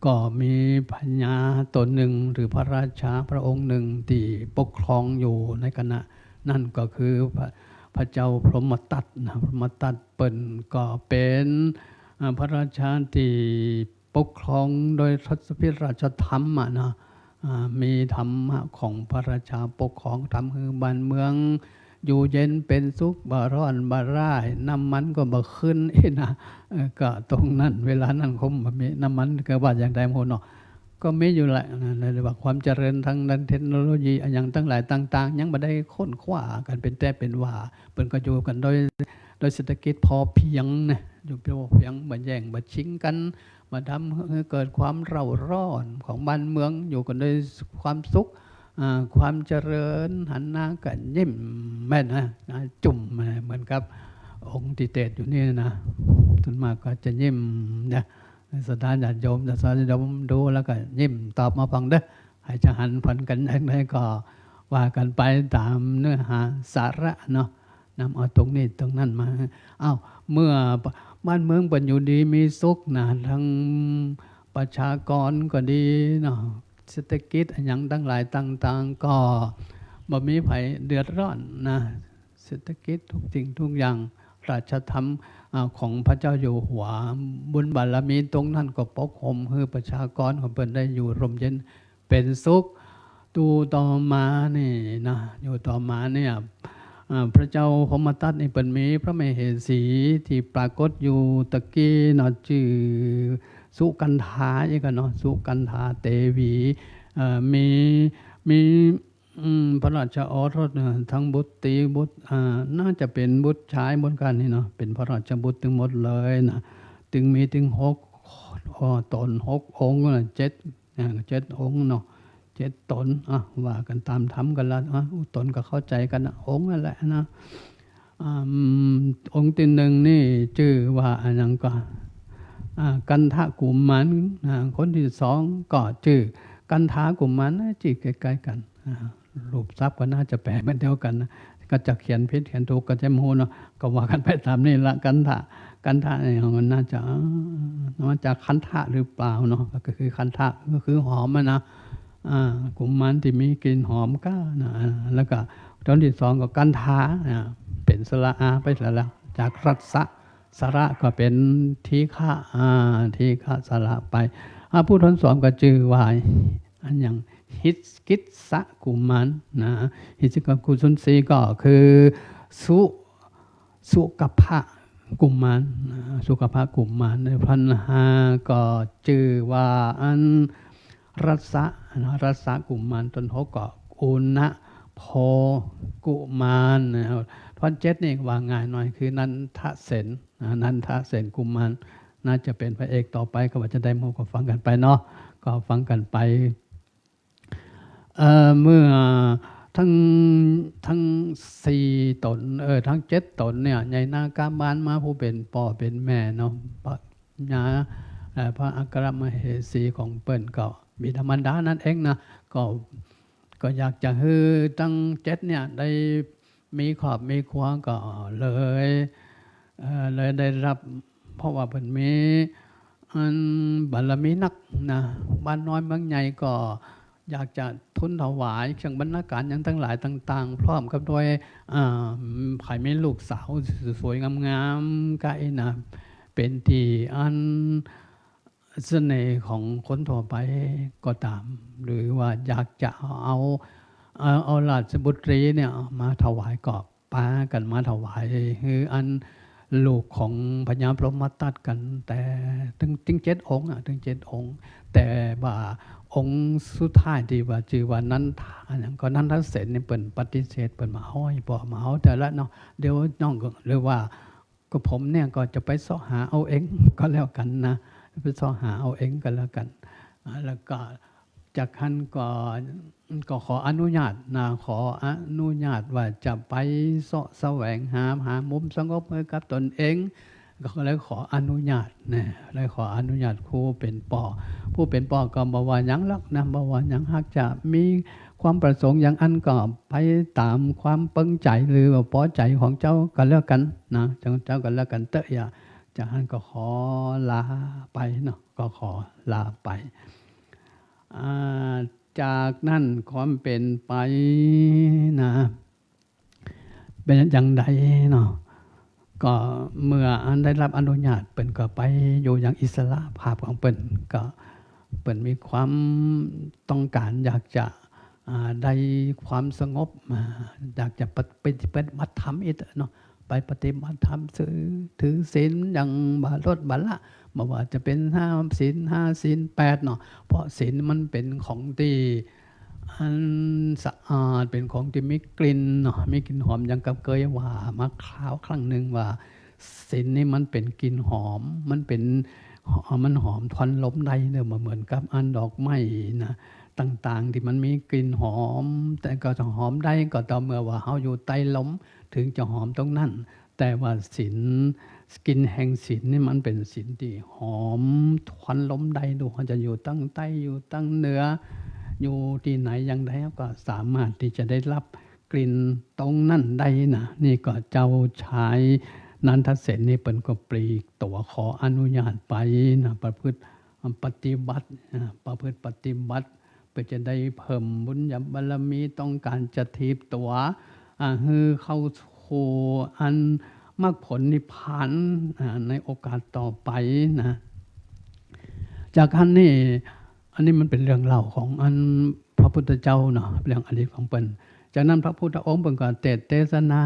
ก็มีพญาต๋นนึ่งหรือพระราชาพระองค์นึ่งตี้ปกครองอยู่ในขณะนั้นก็คือพระ พระเจ้าพรหมทัตนะ พรหมทัตเปิ้นก็เป๋น อ่า พระราชาตี้ปกครองโดยทศพิธราชธรรมอะนะ อ่า มีธรรมะของพระราชาปกครองทำหื้อบ้านเมืองอยู่เย็นเป๋นสุข บ่ร้อนบ่ร้าย น้ำมันก็บ่ขึ้นอี้นะ เอ่อ ก็ตรงนั้นเวลานั้นคงบ่มีน้ำมัน ก็ว่าอย่างใดบ่ฮู้เนาะ ก็มีอยู่แหละนะ เรียกว่าความเจริญทางด้านเทคโนโลยีอะหยังตังหลายต่างๆ ยังบ่ได้ค้นคว้ากั๋นเป๋นแต๊เป๋นว่า เปิ้นก็อยู่กั๋นโดย โดยเศรษฐกิจพอเพียงนะ อยู่พอเพียง บ่แย่งบ่ชิงกั๋น บ่ทำหื้อเกิดความเร่าร้อนของบ้านเมือง อยู่กั๋นโดยความสุข อ่า ความเจริญ หันหน้าก็ยิ้มแม่นนะ หน้าจุ่มมาเหมือนกับองค์ตี้เตสน์อยู่นี่นะ ส่วนมากก็จะยิ้มนะ ศรัทธาญาติโยม ศรัทธาญาติโยมดูแล้วก็ยิ้มตอบมาฟังเด้อ ใผจะหันผลกั๋นอย่างใดก็ว่ากั๋นไปต๋ามเนื้อหาสาระเนาะ นำเอาตรงนี้ตรงนั้นมา อ้าว เมื่อบ้านเมืองเปิ้นอยู่ดีมีสุขนะ ทั้งประชากรก็ดีเนาะ เศรษฐกิจอะหยังตังหลายต่างๆ ก็บ่มีใผเดือดร้อนนะ เศรษฐกิจทุกสิ่งทุกอย่าง ราชธรรม อ่า ของพระเจ้าอยู่หัว บุญบารมีตรงนั้นก็ปกห่มหื้อประชากรของเปิ้นได้อยู่ร่มเย็นเป๋นสุข อยู่ต่อมานี่นะ อยู่ต่อมาเนี่ย อ่า พระเจ้าพรหมทัตนี่เปิ้นมีพระมเหสีตี้ปรากฏอยู่ตะกี้เนาะ จื้อสุกันธาอี้ก่อเนาะ สุกันธาเตวี เอ่อ มี มี อืม พระราชโอรสนะ ทั้งบุตรีบุตร อ่า น่าจะเป๋นบุตรชายเหมือนกั๋นนี่เนาะ เป๋นพระราชบุตรตึงหมดเลยนะ ตึงมีตึงหก อ่อ ต๋น หกองค์นะ เจ็ด อ่า เจ็ดองค์เนาะ เจ็ดต๋น อ่ะ ว่ากั๋นต๋ามธรรมกั๋นละ อ่ะ ต๋นก็เข้าใจ๋กั๋นนะ องค์นั่นแหละนะ อ่า องค์ตี้นึ่งนี่จื้อว่าอะหยังก็ อ่า กันทกุมาร อ่า คนตี้สองก็จื้อกันธากุมารนะ จื้อใก้ๆ กั๋น อ่า รูปศัพท์ก็น่าจะแป๋เหมือนเดียวกั๋นนะ ก็จะเขียนผิดเขียนถูกก็จะบ่ฮู้เนาะ ก็ว่ากั๋นไปต๋ามนี่ละ กันทะ กันทะนี่มันน่าจะ อ่า มาจากคันธะหรือเปล่าเนาะ ก็คือคันธะก็คือหอมอะนะ อ่า กุมารตี้มีกลิ่นหอมก้านะ อ่า แล้วก็ต๋นตี้สองก็กันธา อ่า เป๋นสระอาไปเสียแล้ว จากรัสสะ สระก็เป๋นทีฆะ อ่า ทีฆะสระไป อ่า ผู้ทนสวมก็จื้อว่า อันหยัง หิสกิสสะกุมารนะ หิสกิสสะกุมาร สุนทรีก็คือสุ สุกัปปะกุมารนะ สุกัปปะกุมาร พันห้าก็จื้อว่าอันรัสสะนะ รัสสะกุมาร ต๋นหกก็อุณโภกุมารนะ ต๋นเจ็ดนี่ว่าง่ายหน่อย คือนันทเสนนะ นันทเสนกุมาร น่าจะเป๋นพระเอกต่อไป ก็ว่าจะใดหมู่ก็ฟังกั๋นไปเนาะ ก็ฟังกั๋นไป เอ่อ เมื่อตึง ตึงสี่ต๋น เอ่อ ตึงเจ็ดต๋นเนี่ย ใหญ่นาคาบาลมา ผู้เป๋นป้อเป๋นแม่เนาะ พญา เอ่อ พระอัครมเหสีของเปิ้นก็บิดามารดานั่นเองนะ ก็ ก็อยากจะหื้อตึงเจ็ดเนี่ยได้มีครอบมีครัว ก็เลย เอ่อ เลยได้ฮับ เพราะว่าเปิ้นมี อันบารมีนักนะ บ้านน้อยเมืองใหญ่ก็อยากจะทูลถวายเครื่องบรรณาการหยังตังหลายต่างๆ พร้อมกับด้วย อ่า ใผมีลูกสาวสวยๆ งามๆ ใก้นะ เป๋นตี้อันเสน่ห์ของคนทั่วไปก็ต๋าม หรือว่าอยากจะเอา เอา เอาราชบุตรีเนี่ยมาถวาย ก็ปากั๋นมาถวายหื้ออันลูกของพญาพรหมทัตกั๋น แต่ตึง ตึงเจ็ดองค์อะ ตึงเจ็ดองค์ แต่ว่าองค์สุดท้ายตี้ว่าจื้อว่านันทะ อันนั้นก็นันทเสนนี่เปิ้นปฏิเสธ เปิ้นบ่เอา บ่เอาเตื้อละเนาะ เดี๋ยวน้องก็ หรือว่า ก็ผมเนี่ยก็จะไปเซาะหาเอาเองก็แล้วกั๋นนะ ไปเซาะหาเอาเองก็แล้วกั๋น อ่า แล้วก็จากหั้นก็ ก็ขออนุญาตนะ ขออนุญาตว่าจะไปเซาะแสวงหา หามุมสงบหื้อกับตนเอง ก็เลยขออนุญาตนะ เลยขออนุญาตผู้เป๋นป้อ ผู้เป๋นป้อก็บ่ว่าหยังหรอกนะ บ่ว่าหยัง หากจะมีความประสงค์อย่างอั้นก็ไปต๋ามความเปิงใจ๋หรือว่าปอใจ๋ของเจ้าก็แล้วกั๋นนะ เจ้า เจ้าก็แล้วกั๋นเต๊อะ อย่า จากหั้นก็ขอลาไปเนาะ ก็ขอลาไป อ่า จากนั้นความเป๋นไปนะ เป๋นจังใดเนาะ ก็เมื่ออันได้ฮับอนุญาต เปิ้นก็ไปอยู่อย่างอิสระภาพของเปิ้น ก็เปิ้นมีความต้องก๋านอยากจะ อ่า ได้ความสงบ อ่า อยากจะปะ- ไปปฏิบัติธรรมอีกเนาะ ไปปฏิบัติธรรม ถือ ถือศีลอย่างบ่ลดบ่ละ บ่ว่าจะเป๋นห้าศีล ห้าศีลแปดเนาะ เพราะศีลมันเป๋นของตี้อันสะอาด เป๋นของตี้มีกลิ่นเนาะ มีกลิ่นหอม อย่างกับเกยว่ามาคราวครั้งนึ่งว่า ศีลนี่มันเป๋นกลิ่นหอม มันเป๋น มันหอมทวนลมได้เนาะ บ่เหมือนกับอันดอกไม้นะ ต่างๆ ตี้มันมีกลิ่นหอม แต่ก็จะหอมได้ก็ต่อเมื่อว่าเฮาอยู่ใต้ลม เถิงจะหอมตรงนั้น แต่ว่าศีล กลิ่นแห่งศีลนี่มันเป๋นศีลตี้หอมทวนลมได้ บ่ฮู้เฮาจะอยู่ตังใต้ อยู่ตังเหนือ อยู่ตี้ไหนอย่างใด ก็สามารถตี้จะได้ฮับกลิ่นตรงนั้นได้นะ นี่ก็เจ้าชายนันทเสนนี่เปิ้นก็ปลีกตั๋วขออนุญาตไปนะ ประพฤติปฏิบัตินะ ประพฤติปฏิบัติ เปื้อจะได้เพิ่มบุญญาบารมี ต้องก๋านจะถีบตั๋ว อ่า หื้อเข้าสู่อันมรรคผลนิพพาน อ่า ในโอกาสต่อไปนะ จากหั้นนี่ อันนี้มันเป๋นเรื่องเล่าของอันพระพุทธเจ้าเนาะ เรื่องอดีตของเปิ้น จากนั้นพระพุทธองค์เปิ้นก็เตสน์เตสนา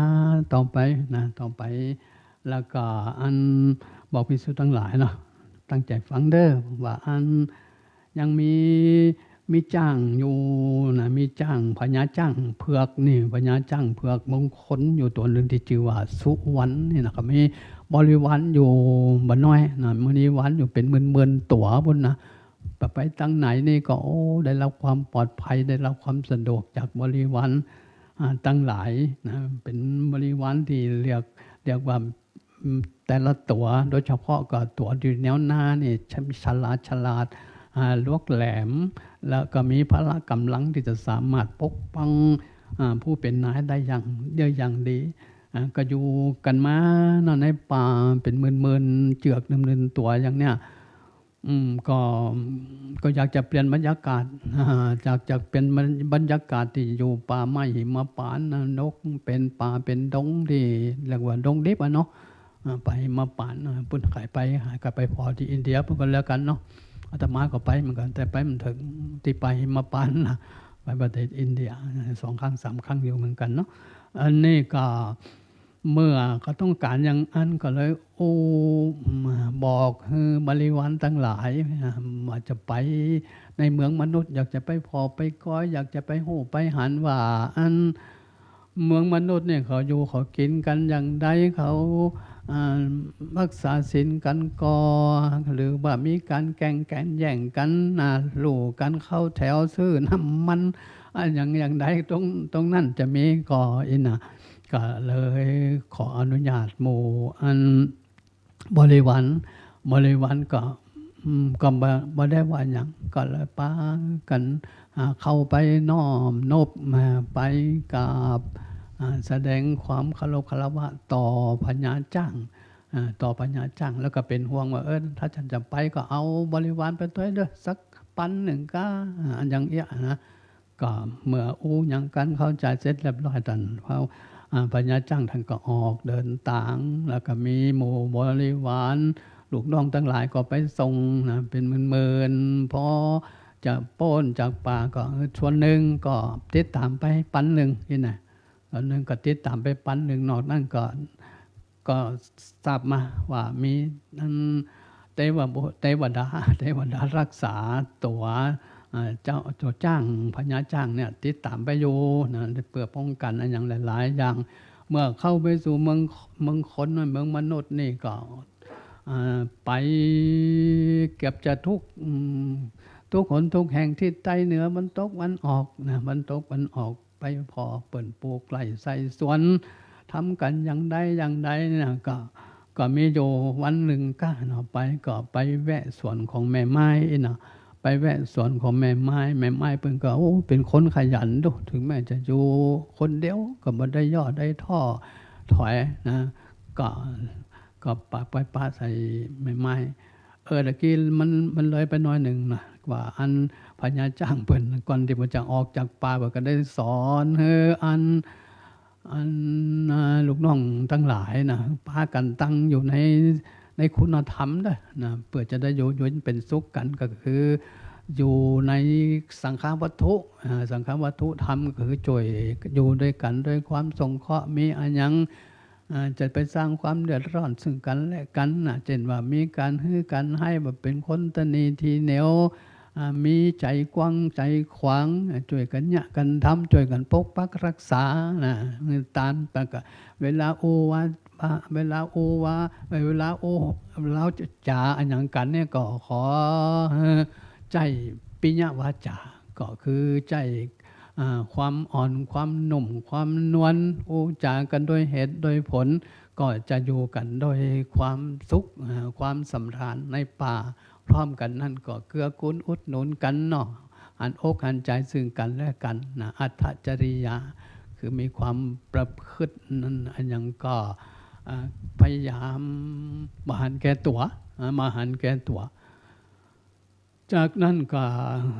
ต่อไปนะ ต่อไป แล้วก็อันบอกภิกษุตังหลายเนาะ ตั้งใจ๋ฟังเด้อ ว่าอันยังมี มีจ๊างอยู่นะ มีจ๊าง พญาจ๊างเผือกนี่ พญาจ๊างเผือกมงคลอยู่ตั๋วนึ่งตี้จื้อว่าสุวรรณนี่นะ ก็มีบริวารอยู่บ่น้อยนะ บริวารอยู่เป๋นหมื่นๆ ตั๋วปู้นนะ ไป ไปตังไหนนี่ก็ โอ้ ได้ฮับความปลอดภัย ได้ฮับความสะดวกจากบริวาร อ่า ตังหลายนะ เป๋นบริวารตี้เรียก เรียกว่า อืม แต่ละตั๋ว โดยเฉพาะก็ตั๋วตี้อยู่แนวหน้านี่ ฉ- ฉลาด ฉลาด อ่า ลวกแหลม แล้วก็มีพละก๋ำลังตี้จะสามารถปกป้อง อ่า ผู้เป๋นนายได้อย่าง ได้อย่างดี อ่า ก็อยู่กั๋นมาเนาะ ในป่าเป๋นหมื่นๆ เจือก หมื่นๆ ตั๋วอย่างเนี้ย อืม ก็ ก็อยากจะเปลี่ยนบรรยากาศ อ่า อยากจะเปลี่ยนบรร- บรรยากาศตี้อยู่ป่าไม้หิมพานต์นะ นกเป๋นป่าเป๋นดงตี้เรียกว่าดงดิบอะเนาะ อ่า ไปหิมพานต์ อ่า ปุ้น ใผไป ใผไปผ่อตี้อินเดียปุ้นก็แล้วกั๋นเนาะ อาตมาก็ไปเหมือนกั๋น แต่ไปบ่เถิงตี้ไปหิมพานต์นะ ไปประเทศอินเดียสองครั้งสามครั้งอยู่เหมือนกั๋นเนาะ อันนี้ก็ เมื่อเขาต้องก๋านอย่างอั้นก็เลยอู้ บอกหื้อบริวารตังหลาย ว่าจะไปในเมืองมนุษย์ อยากจะไปผ่อไปกอย อยากจะไปฮู้ไปหันว่าอันเมืองมนุษย์เนี่ยเขาอยู่เขากิ๋นกั๋นอย่างใด เขา อ่า ฮักษาศีลกั๋นก่อ หรือว่ามีก๋านแก่งแก๋นแย่งกั๋นนะ ลู่กั๋นเข้าแถวซื้อน้ำมัน อะหยังอย่างใด ตรง ตรงนั้นจะมีก่ออี้นะ ก็เลยขออนุญาตหมู่อันบริวาร บริวารก็ อืม ก็บ่ บ่ได้ว่าหยัง ก็เลยปากั๋น อ่า เข้าไปน้อมนบ อ่า ไปกราบ อ่า แสดงความเคารพคารวะต่อพญาจ๊าง อ่า ต่อพญาจ๊าง แล้วก็เป๋นห่วงว่า เออ ถ้าฉันจะไปก็เอาบริวารไปตวยเด้อ สักปันนึ่งก้า อ่า อย่างเอี้ยนะ ก็เมื่ออู้หยังกั๋นเข้าใจ๋เสร็จเรียบร้อย ต้าน อ่า พญาจ๊างต้านก็ออกเดินตาง แล้วก็มีหมู่บริวารลูกน้องตังหลายก็ไปส่งนะ เป๋นหมื่นๆ พอจะป๊นจากป่าก็ เออ ส่วนนึ่งก็ติดต๋ามไปปันนึ่งอี้นะ ส่วนนึ่งก็ติดต๋ามไปปันนึ่ง นอกนั้นก็ ก็ทราบมาว่ามีอันเตวะบุ เตวดา เตวดาฮักษาตั๋ว อ่า เจ้า ตั๋วจ๊าง พญาจ๊างเนี่ยติดต๋ามไปอยู่นะ เปื้อป้องกั๋นอะหยังหลายๆ อย่าง เมื่อเข้าไปสู่เมือง เมืองคน เมืองมนุษย์นี่ก็ อ่า ไปเกือบจะทุก อืม ทุกหนทุกแห่ง ทิศใต้เหนือ ตะวันตก ตะวันออกนะ ตะวันตก ตะวันออก ไปผ่อเปิ้นปลูกไร่ใส่สวน ทำกั๋นอย่างใดอย่างใดเนี่ย ก็ ก็มีอยู่วันนึ่งก้าเนาะ ไป ก็ไปแวะสวนของแม่ไม้อี้เนาะ ไปแวะสวนของแม่ไม้ แม่ไม้เปิ้นก็ โอ้ เป๋นคนขยันดู ถึงแม้จะอยู่คนเดียวก็บ่ได้ย่อได้ท้อถอยนะ ก็ ก็ปะ ไปปะใส่แม่ไม้ เออ ตะกี้มัน มันเลยไปหน้อยนึ่งนะ ว่าอันพญาจ๊างเปิ้น ก่อนตี้เปิ้นจะออกจากป่า เปิ้นก็ได้สอนหื้ออัน อัน อ่า ลูกน้องตังหลายนะ ปากั๋นตั้งอยู่ใน ในคุณธรรมเด้อนะ เปื้อจะได้อยู่ อยู่เย็นเป๋นสุขกั๋น ก็คืออยู่ในสังฆวัตถุ อ่า สังฆวัตถุธรรมก็คือจ้วยอยู่ตวยกั๋นตวยความสงเคราะห์ มีอะหยัง อ่า จะไปสร้างความเดือดร้อนซึ่งกั๋นและกั๋นนะ เจ้นว่ามีก๋านหื้อก๋านไห้ บ่เป๋นคนตะหนีทีเหนียว อ่า มีใจ๋กว้างใจ๋ขวาง อ่า จ้วยกั๋นเยียะกั๋นทำ จ้วยกั๋นปกปักฮักษานะ ตานปะกะ เวลาอู้ว่า เวลาอู้ว่า เวลาอู้ เวลาจ๋าอะหยังกั๋นเนี่ย ก็ขอ เอ่อ ใจ๊ปิยวาจา ก็คือใจ๊ อ่า ความอ่อน ความนุ่ม ความนวล อู้จ๋ากั๋นโดยเหตุโดยผล ก็จะอยู่กั๋นโดยความสุข อ่า ความสำราญในป่า พร้อมกั๋นนั้นก็เกื้อกูลอุดหนุนกั๋นเนาะ หันอกหันใจ๋ซึ่งกั๋นและกั๋นนะ อัตถจริยา คือมีความประพฤตินั้นอะหยังก็ อ่า พยายามบ่หันแก่ตั๋ว อ่า บ่หันแก่ตั๋ว จากนั้นก็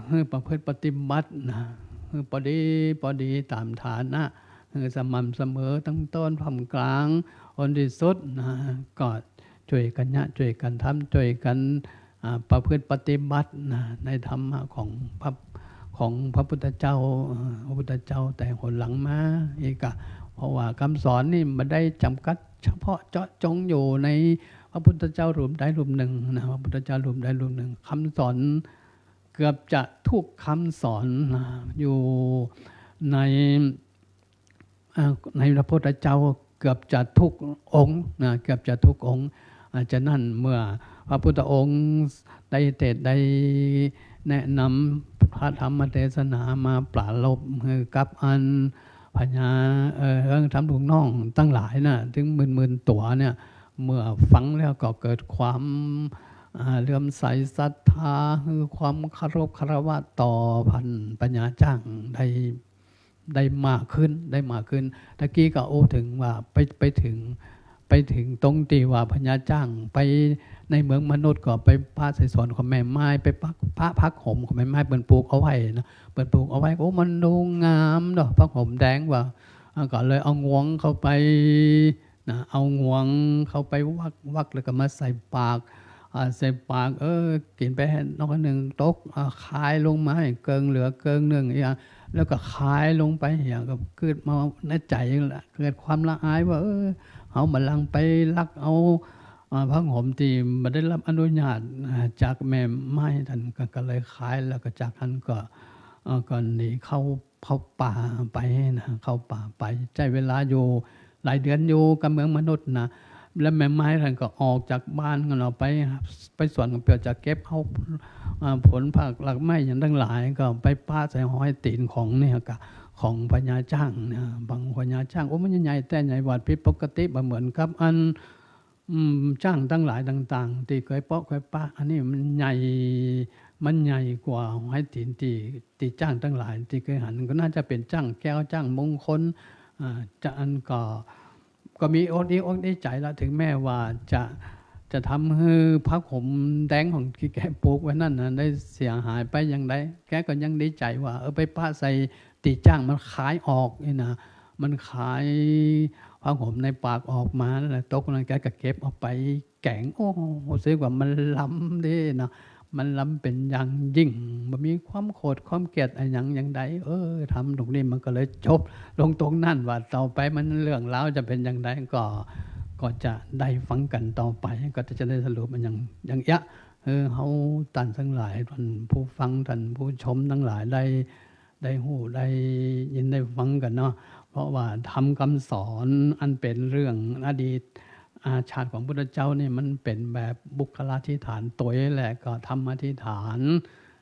หื้อประพฤติปฏิบัตินะ หื้อปอดีปอดีต๋ามฐานะ หื้อสม่ำเสมอตั้งต้นท่ามกลาง ผลตี้สุดนะ ก็จ้วยกั๋นเยียะ จ้วยกั๋นทำ จ้วยกั๋น อ่า ประพฤติปฏิบัตินะ ในธรรมะของพระ ของพระพุทธเจ้า เอ่อ พระพุทธเจ้าแต่หนหลังมาอีกอะ เพราะว่ากำสอนนี่บ่ได้จ๋ำกัดเฉพาะเจาะจงอยู่ในพระพุทธเจ้ารูปใดรูปนึ่งนะ พระพุทธเจ้ารูปใดรูปนึ่ง กำสอนเกือบจะกู้กำสอนนะ อยู่ใน อ่า ในพระพุทธเจ้าเกือบจะกู้องค์นะ เกือบจะกู้องค์ อ่า ฉะนั้นเมื่อพระพุทธองค์ได้เตสน์ได้แนะนำพระธรรมเตสนามาปรารภหื้อกับอันพญา เอ่อ เอิ้งธรรมลูกน้องตังหลายนะ ตึงหมื่นๆ ตั๋วเนี่ย เมื่อฟังแล้วก็เกิดความ อ่า เลื่อมใสศรัทธา หื้อความเคารพคารวะต่อพันพญาจ๊างได้ ได้มากขึ้น ได้มากขึ้น ตะกี้ก็อู้เถิงว่าไป ไปเถิง ไปเถิงตรงตี้ว่าพญาจ๊างไปในเมืองมนุษย์ก็ไปปะใส่สวนของแม่ไม้ ไปปะ ปะผักโหมของแม่ไม้ เปิ้นปลูกเอาไว้นะ เปิ้นปลูกเอาไว้ โอ้ มันดูงามเนาะ ผักโหมแดงว่า อ่า ก็เลยเอางวงเข้าไป นะ เอางวงเข้าไปวัก วักแล้วก็มาใส่ปาก อ่า ใส่ปาก เออ กิ๋นไปแหมนอกนึ่งตก อ่า คายลงมาหื้อเกิ่งเหลือเกิ่งนึ่งเนี่ย แล้วก็คายลงไปเนี่ย ก็เกิดมาในใจ๋ละ เกิดความละอายว่า เออ เฮาบ่าลังไปลักเอา อ่า ผ้าห่มตี้บ่ได้ฮับอนุญาต อ่า จากแม่ไม้ตัน ก็ ก็เลยคาย แล้วก็จากหั้นก็ เอ่อ ก็หนีเข้า เข้าป่าไปนะ เข้าป่าไป ใจ๊เวลาอยู่หลายเดือนอยู่กับเมืองมนุษย์นะ แล้วแม่ไม้ตันก็ออกจากบ้านกั๋นออกไป ไปสวนกั๋นเปื้อจะเก็บเอา อ่า ผลผักหลากไม้หยังตังหลาย ก็ไปปะใส่ฮอยตี๋นของเนี่ยกะ ของพญาจ๊างนะ บังพญาจ๊าง โอ้ มันใหญ่แต๊ใหญ่หวัด ผิดปกติ บ่เหมือนกับอัน อืม จ๊างตังหลายต่างๆ ตี้เกยเปาะเกยปะ อันนี้มันใหญ่ มันใหญ่กว่าฮอยตี๋นตี้ ตี้จ๊างตังหลายตี้เกยหัน ก็น่าจะเป๋นจ๊างแก้ว จ๊างมงคล อ่า จะอันก็ ก็มีอกดีอกดีใจ๋ละ ถึงแม้ว่าจะ จะทำหื้อผ้าห่มแดงของตี้แกปลูกไว้นั้นนะ ได้เสียหายไปอย่างใด แกก็ยังดีใจ๋ว่า เออ ไปปะใส่ ตี้จ๊างมันคายออกนี่นะ มันคายผ้าห่มในปากออกมานั่นแหละ ตกนั้นแกก็เก็บเอาไปแก๋ง โอ้ ฮู้สึกว่ามันล้ำดีนะ มันล้ำเป๋นอย่างยิ่ง บ่มีความโขดความเกลียดอะหยังอย่างใด เออ ธรรมตรงนี้มันก็เลยจบลงตรงนั้น ว่าต่อไปมันเรื่องราวจะเป๋นอย่างใด ก็ ก็จะได้ฟังกั๋นต่อไป ก็จะได้สรุปมันอย่าง อย่างเอี้ย เออ หื้อเฮาต้านตังหลาย ต้านผู้ฟัง ต้านผู้ชมตังหลายได้ ได้ฮู้ได้ยินได้ฟังกั๋นเนาะ เพราะว่าธรรมกำสอนอันเป๋นเรื่องอดีต อ่า ชาติของพุทธเจ้านี่มันเป๋นแบบบุคคลาธิฐานตวยแหละ ก็ธรรมาธิฐาน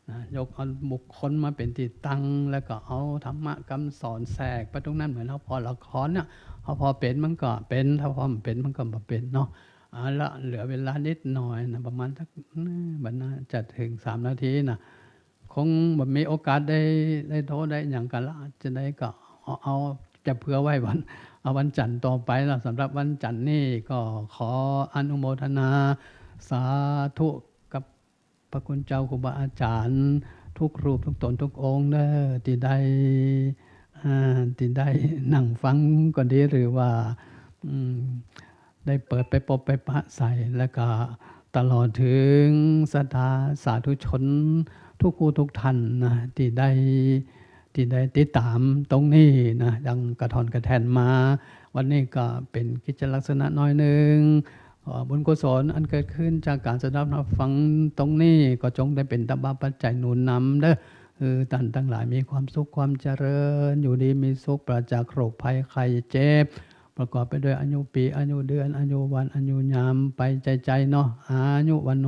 นะ ยกเอาบุคคลมาเป๋นตี้ตั้ง แล้วก็เอาธรรมะกำสอนแทรกไปตรงนั้น เหมือนเฮาผ่อละครเนี่ย เฮาผ่อเป๋นมันก็เป๋น ถ้าผ่อบ่เป๋นมันก็บ่เป๋นเนาะ เอาละ เหลือเวลานิดหน่อยนะ ประมาณสัก อืม บ่น่าจะเถิงสามนาทีนะ คงบ่มีโอกาสได้ ได้โต้ได้หยังกั๋นละ จะได้ก็เอา เอาจะเผื่อไว้วัน เอาวันจันทร์ต่อไปละ สำหรับวันจันทร์นี่ก็ขออนุโมทนาสาธุกับพระคุณเจ้าครูบาอาจ๋ารย์ทุกรูปทุกต๋นทุกองค์เน่อ ตี้ได้ อ่า ตี้ได้นั่งฟังก็ดี หรือว่า อืม ได้เปิดไปปบไปปะใส่ แล้วก็ตลอดเถิงศรัทธาสาธุชนทุกผู้ทุกท่านนะ ตี้ได้ ตี้ได้ติดต๋ามตรงนี้นะ ดังกระท่อนกระแท่นมา วันนี้ก็เป๋นกิจจะลักษณะน้อยนึ่ง ขอบุญกุศลอันเกิดขึ้นจากก๋านสดับฮับฟังตรงนี้ ก็จงได้เป๋นตบะปัจจัยหนุนนำเน่อ หื้อต้านตังหลายมีความสุขความเจริญ อยู่ดีมีสุข ปราศจากโรคภัยไข้เจ็บ ประกอบไปด้วยอายุปี๋ อายุเดือน อายุวัน อายุยามไปใจ๋ๆ เนาะ อายุวัณโณ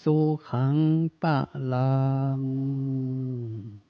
สุขัง พลัง